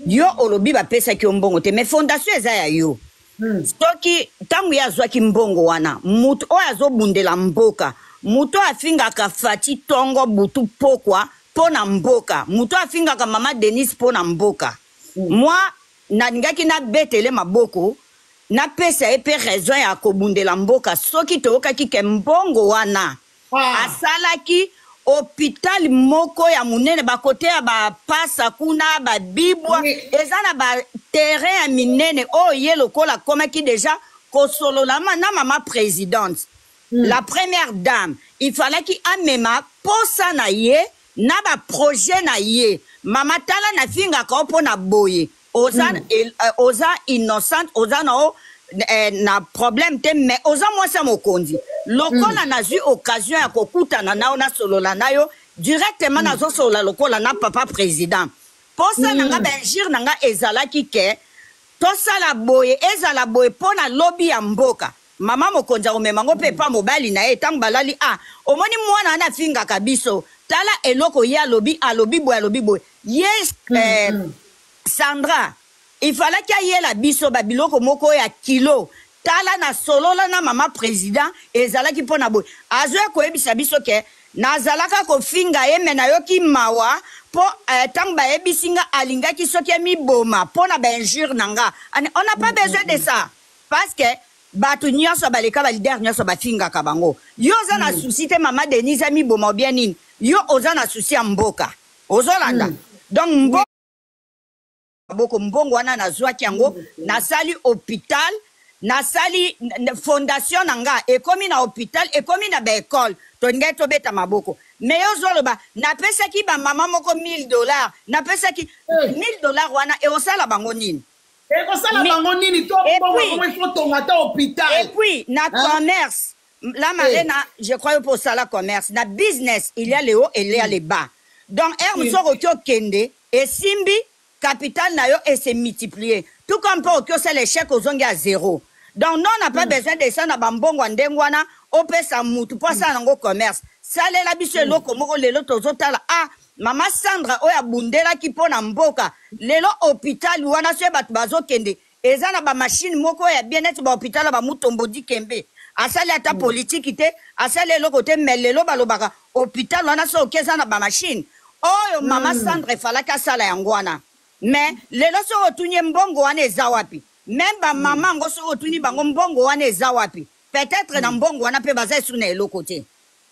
Speaker 12: yo olobi bapesaki yo mbongo te, mais fondation eza ya yo. Soki ntango ye azwaki mbongo wana, motu oyo azobundela mboka, motu oyo afingaka Fati ntongo butu pokwa mpo na mboka, motu oyo afingaka mama Denise mpo na mboka, moi nalingaki nabetele maboko, napesa ye mpe raison ya kobundela mboka, soki toyokaki ke mbongo wana asalaki hôpital moko ya monene bakote ya bapasa kuna babibwa, eza na baterrain ya minene oyo ye lokola akomaki déjà kosolola na mama présidente, la première dame, il fallaki amema posa na ye na baprojet na ye: mama, tala, nafingaka o mpo na boye, oza, oza innocente, oza na o na problème te, mais oza mwasi ya mokonzi. Lokola nazwi occasion ya kokutana na yo, nasolola na yo directement, nazosolola lokola na papa président, posa na nga, bainjure na nga ezalaki ke tosala boye, ezala boye mpo na lobi ya mboka. Mama mokonzi akomema ngo mpe epa mobali na ye. Ntango balali, ah, omoni mwana wana afingaka biso, tala eloko ye alobi, alobi boye, alobi boye. Ye Sandra, ifalaki ayela biso babiloko moko ya kilo: tala, nasolola na mama président, ezalaki mpo na boye. Azoya koyebisa biso ke nazalaka kofinga ye, me nayoki mawa mpo ntango bayebisi nga alingaki soki amiboma mpo na bainjure na nga. On n'a pas besoin de ça, parce que bato nyonso baleka, baleader nyonso bafingaka bango. Yo oza na souci te mama Denise amiboma obien nini, yo oza na souci ya mboka, ozolanda. Donc mboka maboko, mbongo wana nazwaki yango, nasali hôpital, nasali fondation na nga, ekomi na hôpital, ekomi na baekole, tolingai tobeta maboko. Me yo ozoloba napesaki bamama moko 1000 $, napesaki 1000 $ wana, ekosala bango nini?
Speaker 3: Ekosala bango nini? To mbongo il faut tonga ta hôpital.
Speaker 12: Et puis na commerce, la Marena, je crois yo mpo osala commerce, na business il y a le haut et il y a le bas. Donc heure mosusu okoki okende, esimbi, capital na yo ese multiplier, tout comme mpo okoki osala échec, ozongi à zéro. Donc non, on n'a pas besoin de ça. Na bambongo ya ndenge wana opesa mutu mpo asala nango commerce, salela biso eloko moko. Lelo tozotala, ah, mama Sandra oyo abundelaki mpo na mboka, lelo hôpital wana soki bato bazokende, eza na bamashine moko ya bien, neti bahôpital ya bamutombo Dikembe. Asali ata politiki te, asali eloko te, mais lelo balobaka hôpital wana soki oke, eza na bamashine oyo. Mama Sandra efalaki asala yango wana. Mais lelo soki otuni ye, mbongo wana eza wapi? Même bamama yango, soki otuni bango, mbongo wana eza wapi? Peut-être na mbongo wana mpe baza esu na eloko te.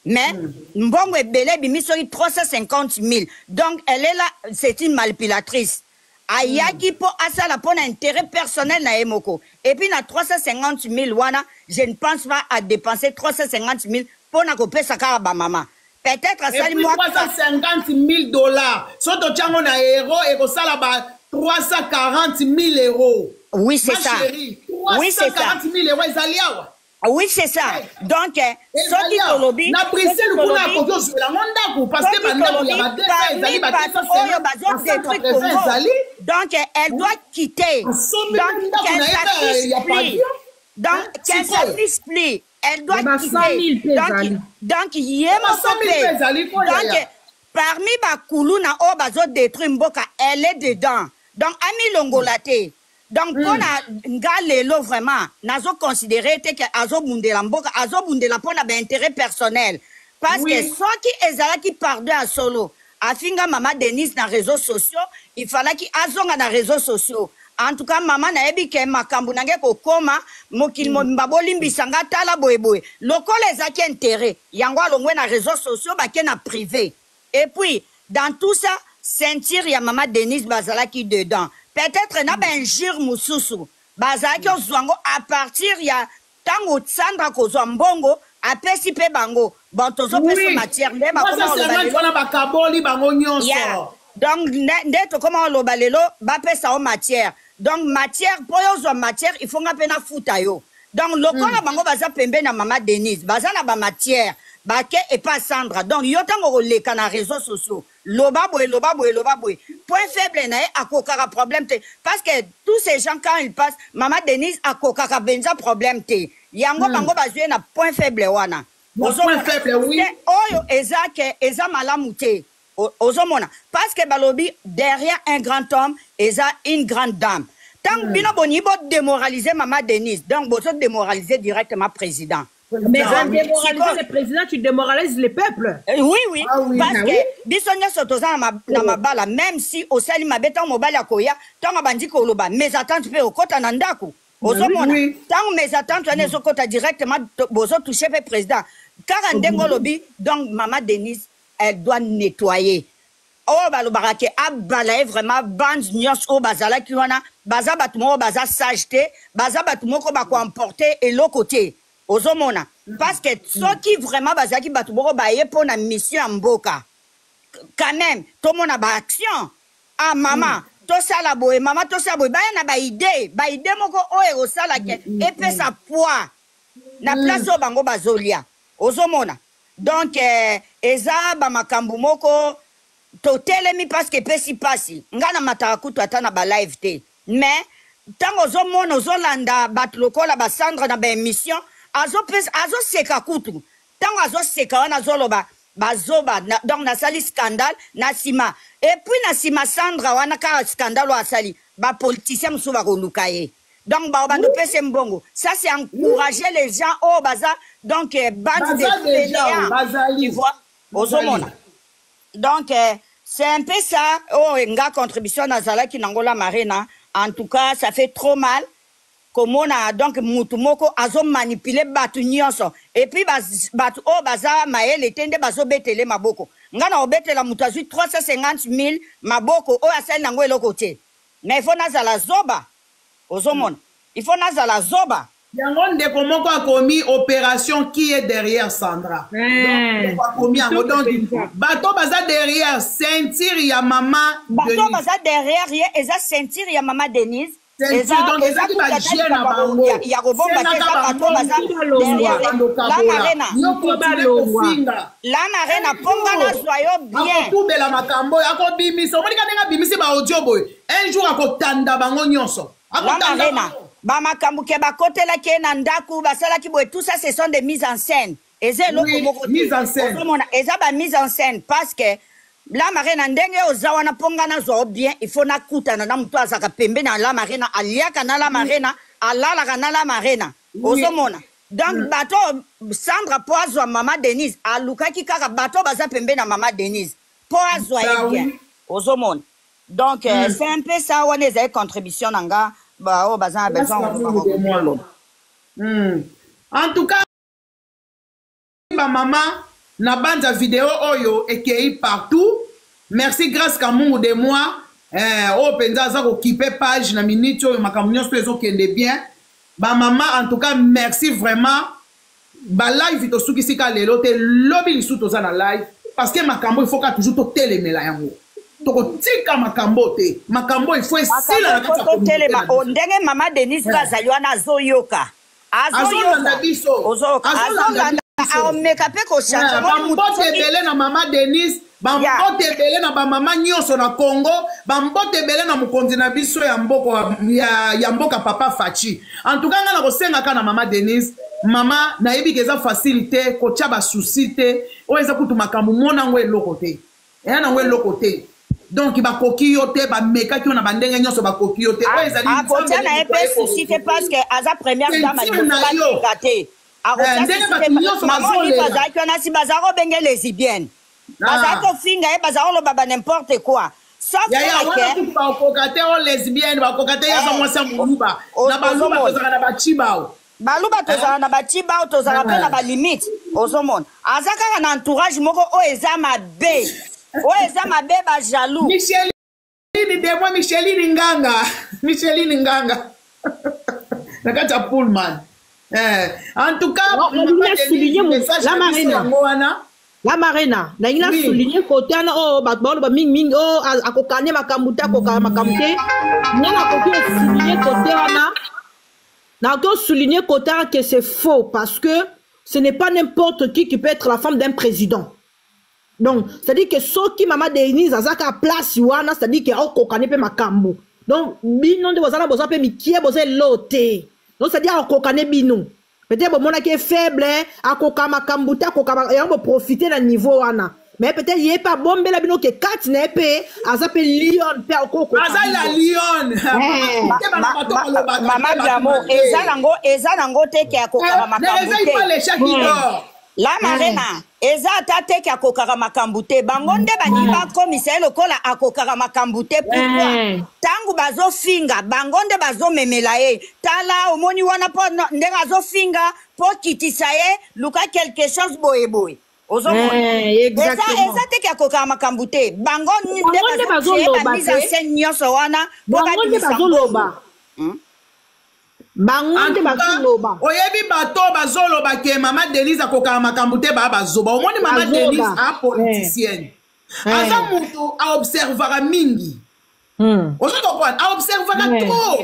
Speaker 12: Mais mbongo ebele ebimi soki 350 000. Donc elle est là, c'est une manipulatrice. Ayaki mpo asala mpo na intérêt personnel na ye moko. Et puis na 350 000 wana, je ne pense pas à dépenser 350 000 mpo na kopesa kaka bamama. Peut-être
Speaker 3: Et
Speaker 12: asali
Speaker 3: puis
Speaker 12: mwa
Speaker 3: 350 000 dollars. Soki totia yango na euro ekosala ba 340 000 euros.
Speaker 12: Oui, c'est
Speaker 3: Ma
Speaker 12: ça.
Speaker 3: chérie,
Speaker 12: Oui, c'est ça.
Speaker 3: 340 000 euros ezali awa.
Speaker 12: Oui, c'est ça. Donc, soki
Speaker 3: Ezali awa.
Speaker 12: tolobi,
Speaker 3: Na Bruxelles
Speaker 12: soki
Speaker 3: kuna
Speaker 12: tolobi,
Speaker 3: akoki ozwela yango ndako parce que
Speaker 12: soki
Speaker 3: bandako ya
Speaker 12: tolobi,
Speaker 3: ba 200
Speaker 12: parmi
Speaker 3: ezali ba
Speaker 12: bato oyo
Speaker 3: 250
Speaker 12: bazodétruire
Speaker 3: 180
Speaker 12: Congo,
Speaker 3: ezali.
Speaker 12: donc elle doit quitter.
Speaker 3: Asombi
Speaker 12: Donc,
Speaker 3: mpe ndako
Speaker 12: qu'elle
Speaker 3: na ye kaka
Speaker 12: s'affiche
Speaker 3: ya
Speaker 12: plus.
Speaker 3: pavillon.
Speaker 12: Donc, qu'elle
Speaker 3: Sikoyo.
Speaker 12: s'affiche plus. Elle doit
Speaker 2: Ya ba 100 000
Speaker 12: quitter.
Speaker 2: mpe
Speaker 12: Donc,
Speaker 2: ezali.
Speaker 12: donc, ye
Speaker 3: Ya ba
Speaker 12: moko
Speaker 3: 100 000
Speaker 12: mpe.
Speaker 3: mpe ezali ko
Speaker 12: Donc,
Speaker 3: yaya.
Speaker 12: parmi bakuluna oyo bazodétruire mboka, elle est dedans. Donc, amilongola te. Donc, mpona nga lelo vraiment, nazoconsidere te ke azobundela mboka, azobundela mpona baintérêt personnel. Parce que
Speaker 3: Oui.
Speaker 12: soki ezalaki pardon ya solo, afinga mama Denise na réseaux sociaux, il fallaki azonga na réseaux sociaux. En tout cas, mama nayebi ke makambo nange kokoma, mokili mobimba bolimbisa nga tala boyeboye. Lokola ezalaki intérêt, yango alongwe na réseaux sociaux, bake na privé. Et puis, dans tout ça, ceinture ya mama Denise bazalaki dedans. Peut-être na bainjure mosusu bazalaki ozwa yango à partir ya ntango Sandra kozwa mbongo apesi mpe bango. Bon, tozopesa
Speaker 3: Oui.
Speaker 12: matière nde bakoma koloba
Speaker 3: 350
Speaker 12: lelo.
Speaker 3: wana bakaboli bango nyonso.
Speaker 12: Yeah. Donc nde tokoma koloba lelo bapesa yo matière. Donc matière, mpo yo ozwa matière, il faut nga mpe nafuta yo. Donc lokola bango baza pembeni na mama Denise, baza na bamatière, bake epa Sandra. Donc yo ntango koleka na réseaux sociaux, loba boye, loba boye, loba boye, point faible na ye akokaka problème te, parce que tous ces gens, quand ils passent, mama Denise akokaka mpenza problème te. Yango bango bazwi ye na point faible wana.
Speaker 3: Na point
Speaker 12: Ozomona
Speaker 3: faible, oui.
Speaker 12: te oyo eza ke eza malamu te. Ozomona parce que balobi derrière un grand homme eza une grande dame. Ntango bino boningi bodémoraliser mama Denise, donc bozodémoraliser directement président.
Speaker 2: Mais en
Speaker 12: Donc,
Speaker 2: démoralisant
Speaker 12: sikoyo
Speaker 2: le président, tu démoralises le peuple.
Speaker 12: Oui, oui,
Speaker 3: Ah oui.
Speaker 12: parce
Speaker 2: Ah
Speaker 12: que
Speaker 2: oui.
Speaker 12: biso nyonso toza na mabala, même si osali mabe, ntango mobali akoya, ntango abandi koloba mésentente mpe okota na ndako, ozomona
Speaker 3: Oui.
Speaker 12: ntango mésentente wana ezokota directement, bozotouche mpe président kaka ndenge olobi. Donc mama Denise, elle doit nettoyer oyo balobaka ke abala ye vraiment bande nyonso oyo bazalaki wana. Baza bato moko baza sage te, baza bato moko bakoemporte eloko te, ozomona, parce que soki vraiment bazalaki bato moko baye mpo na mission ya mboka, quand même tomona baaction. Ah mama, tosala boye, mama tosala boye, baya na baide, baide moko oyo ekosala ke epesa poids na place oyo bango bazolia, ozomona. Donc eza bamakambo moko totelemi parce que epesi mpasi. Ngai na mataka kutu ata na balive te, mais ntango ozomona, ozolanda bato lokola basandre na baémission, azoseka kutu. Ntango azoseka wana, azoloba bazoba donc nasali scandale na nsima, et puis na nsima Sandra wana kaka scandale oyo asali, bapoliticien mosusu bakoluka ye. Donc bao bando pesa mbongo, ça c'est encourager les gens oyo baza donc bande de
Speaker 3: Baza déjà,
Speaker 12: fainéants,
Speaker 3: bazali.
Speaker 12: tu vois, ozomona. Donc c'est un peu ça oyo nga contribution nazalaki nango la marina. En tout cas, ça fait trop mal komona donc mutu moko azomanipule bato nyonso, et puis bato oyo baza mayele te nde bazobetele maboko. Nga na kobetela moto azwi 350 000 maboko oyo asali nango eloko te, mais il faut nazala zoba, ozomona, il faut nazala zoba.
Speaker 3: Yango ndeko moko akomi opération qui est derrière Sandra. Donc, ndeko akomi yango, donc bato baza derrière ceinture ya mama
Speaker 12: Bato
Speaker 3: Denise.
Speaker 12: baza derrière ye eza ceinture ya mama Denise.
Speaker 3: Ceinture, donc ezaki bajie na bango.
Speaker 12: Ya kobomba te, eza bato baza derrière la marena.
Speaker 3: Yo continue kofinga.
Speaker 12: La marena, mpo nga nazwa yo bien.
Speaker 3: Akotubela makambo oyo akobimisa, omonika ndenge abimisi baaudio boye, un jour akotanda bango nyonso.
Speaker 12: La
Speaker 3: Akotanda
Speaker 12: marena,
Speaker 3: bango.
Speaker 12: Bamakambo ke bakotelaki ye na ndako, basalaki boye, tout ça ce sont des mises en scène, eza eloko
Speaker 3: Oui,
Speaker 12: moko te.
Speaker 3: mise en scène.
Speaker 12: Ozomona, eza bamise en scène, parce que la marena, ndenge oza wana, mpo nga nazwa yo bien, il faut nakutana na moto azalaka pembeni na la marena, aliaka na la marena, alalaka na la marena, ozomona. Donc bato Sandra, mpo azwa mama Denise, alukaki kaka bato baza pembeni na mama Denise mpo azwa ye
Speaker 3: Bah
Speaker 12: bien,
Speaker 3: oui.
Speaker 12: ozomona. Donc c'est un peu ça wana ezali contribution na nga. Baoyo baza na besoin.
Speaker 3: En tout cas, bamama na banza video oyo ekei partout. Merci Grâce Kamungu de moi, oyo mpenza aza kokipe page na minute oyo, makambo nyonso ezokende bien. Bamama, en tout cas merci vraiment. Balive tosukisi ka lelo te, lobi lisusu toza na live, parce que makambo il faut ka toujours totelemela yango. Tokotika makambo te, makambo il faut esila na kati ya communauté
Speaker 12: Totelema
Speaker 3: na biso.
Speaker 12: Ndenge mama Denise mpe azali wana, azoyoka.
Speaker 3: Azolanda biso.
Speaker 12: Ozoyoka.
Speaker 3: Azolanda
Speaker 12: Azolanda, aomeka mpe kochanger.
Speaker 3: Bambote ebele na mama Denise, bambote ebele na bamama nyonso na Congo, bambote ebele na mokonzi na biso ya mboka, ya mboka, papa Fatshi. En tout cas, ngai na kosengaka na mama Denise, mama, nayebi ke eza facile te, kotia basusi te. Oyo eza kutu makambo mona yango eloko te, eya nango eloko te. Donc bakoki yo te, bamekaki yo na bandenge nyonso, bakoki yo te. Oyo ezali
Speaker 12: Akotia na ye mpe susi te, parce que aza première dame.
Speaker 3: Ceinture na yo.
Speaker 12: Liboso te.
Speaker 3: Eh, ndenge bato nyonso
Speaker 12: Mama Olive
Speaker 3: bazolela.
Speaker 12: azalaki wana, si bazala kobenge lesbienne, bazala kofinga ye, bazala koloba ba n'importe quoi, sauf
Speaker 3: Yaya
Speaker 12: kaka
Speaker 3: wana
Speaker 12: ke
Speaker 3: kutu bakoka te. O lesbienne bakoka te, yaza mwasi ya moluba. Na baluba
Speaker 12: ozomona.
Speaker 3: tozalaka na bacibao.
Speaker 12: Baluba tozala na bacibao, tozala mpe na balimite. Ozomona, aza kaka na entourage moko oyo eza mabe, oyo eza mabe, bajaloux.
Speaker 3: Micheline Demoi, Micheline Nganga, Micheline Nganga na kati ya Pullman. En tout cas,
Speaker 2: Non,
Speaker 3: Mama
Speaker 2: nalingi
Speaker 3: Denise,
Speaker 2: souligner
Speaker 3: message
Speaker 2: la
Speaker 3: na biso
Speaker 2: Marina.
Speaker 3: yango wana.
Speaker 2: La Marina, nalingi na souligner kote wana oyo bato baoloba mingimingi oyo akokani makambo te, akokana makambo te. Nga nakoki osouligner kote wana, nakoki osouligner kote wana que c'est faux, parce que ce n'est pas n'importe qui qui peut être la femme d'un président. Donc c'est à dire que soki mama Denise azaka place wana, c'est à dire que akokani mpe makambo. Donc bino nde boza na, boza mpe mikie, boza elo te. Donc c'est à dire akokani bino, peut-être bomonaki ye faible, akoka makambo te, akoka yango, boprofite na niveau wana. Mais peut-être ye mpe abombela bino ke kati na ye mpe aza mpe lion mpe akokoka.
Speaker 3: Aza la lionne.
Speaker 12: Mama Glamour, eza nango te ke akokaka
Speaker 3: Ne
Speaker 12: makambo
Speaker 3: réveille pas les chats qui
Speaker 12: te.
Speaker 3: dort.
Speaker 12: La Marena, eza ata te ke akokaka makambo te. Bango nde balingi bakomisa ye lokola akokaka makambo te. Pourquoi? Ntango bazofinga, bango nde bazomemela ye. Tala, omoni wana, mpo ndenge azofinga mpo kitisa ye, luka quelque chose boyeboye. Ozomona, eza te ke akokaka makambo te. Bango nde
Speaker 2: Bango nde
Speaker 12: bazocréer
Speaker 2: bazoloba
Speaker 12: bamise en
Speaker 2: te.
Speaker 12: scène nyonso wana mpo
Speaker 2: Bango nde
Speaker 12: babimisa
Speaker 2: bazoloba. Bango
Speaker 3: En
Speaker 2: nde
Speaker 3: tout cas,
Speaker 2: bazoloba.
Speaker 3: oyebi, bato bazoloba ke mama Denise akokaka makambo te, baa bazoba. Omoni, mama
Speaker 2: Bazoba.
Speaker 3: Denise a politicienne, aza moto aobservaka mingi. Ozo comprendre, aobservaka trop.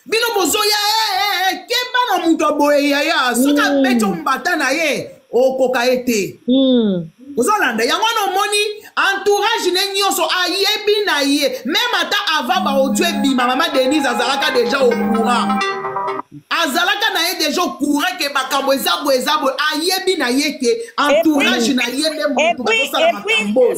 Speaker 3: Bino bozoya, keba na moto aboye. Yaya, soki abeti mbata na ye, okoka ye te. Ozolanda yango wana, omoni entourage ne nyonso ayebi na ye. Même ata avant baaudio ebima, mama Denise azalaka déjà au courant, azalaka na ye déjà au courant ke makambo eza boye, eza boye. Ayebi na ye ke entourage na ye nde moto bazosala makambo.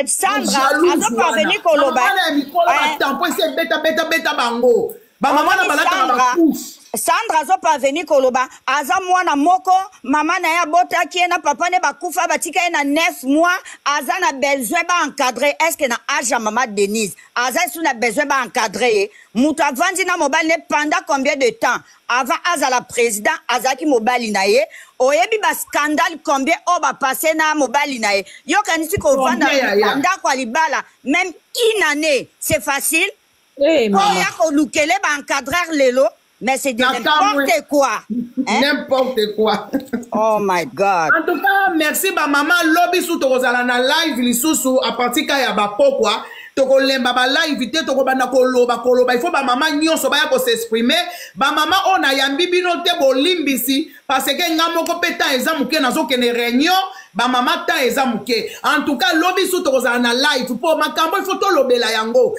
Speaker 12: Sandra azoparvenir koloba.
Speaker 3: Bana ya mikolo, batampo esi ebetabeta bango. Bamama na balataka bakufe.
Speaker 12: Sandra azoparvenir koloba aza mwana moko, mama na ye abotaki ye na papa nde bakufa, batika ye na 9 mois, aza na besoin baencadre. Est ce que na age ya mama Denise aza esu na besoin baencadre ye? Moto avandi na mobali ne pendant combien de temps avant azala président? Azalaki mobali na ye. Oyebi bascandale combien oyo bapasse na mobali na ye? Yokanisi kovanda
Speaker 3: Combien, yaya?
Speaker 12: ndako ya libala même une année, c'est facile?
Speaker 2: Hey, mama.
Speaker 12: Oya kolukele baencadrer lelo, mais c'est de n'importe quoi, hein?
Speaker 3: N'importe quoi.
Speaker 12: Oh my God.
Speaker 3: En tout cas, merci bamama. Lobi su tokozala na live lisusu à partir ka ya bapokwa. Tokolemba balive te, tokobanda koloba koloba. Il faut bamama nyonso baya kos'exprimer. Bamama oyo nayambi bino te, bolimbisi, parce que nga moko mpe temps eza moke, nazokende réunion. Bamama, temps eza moke. En tout cas, lobi su tokozala na live mpo makambo il faut tolobela yango.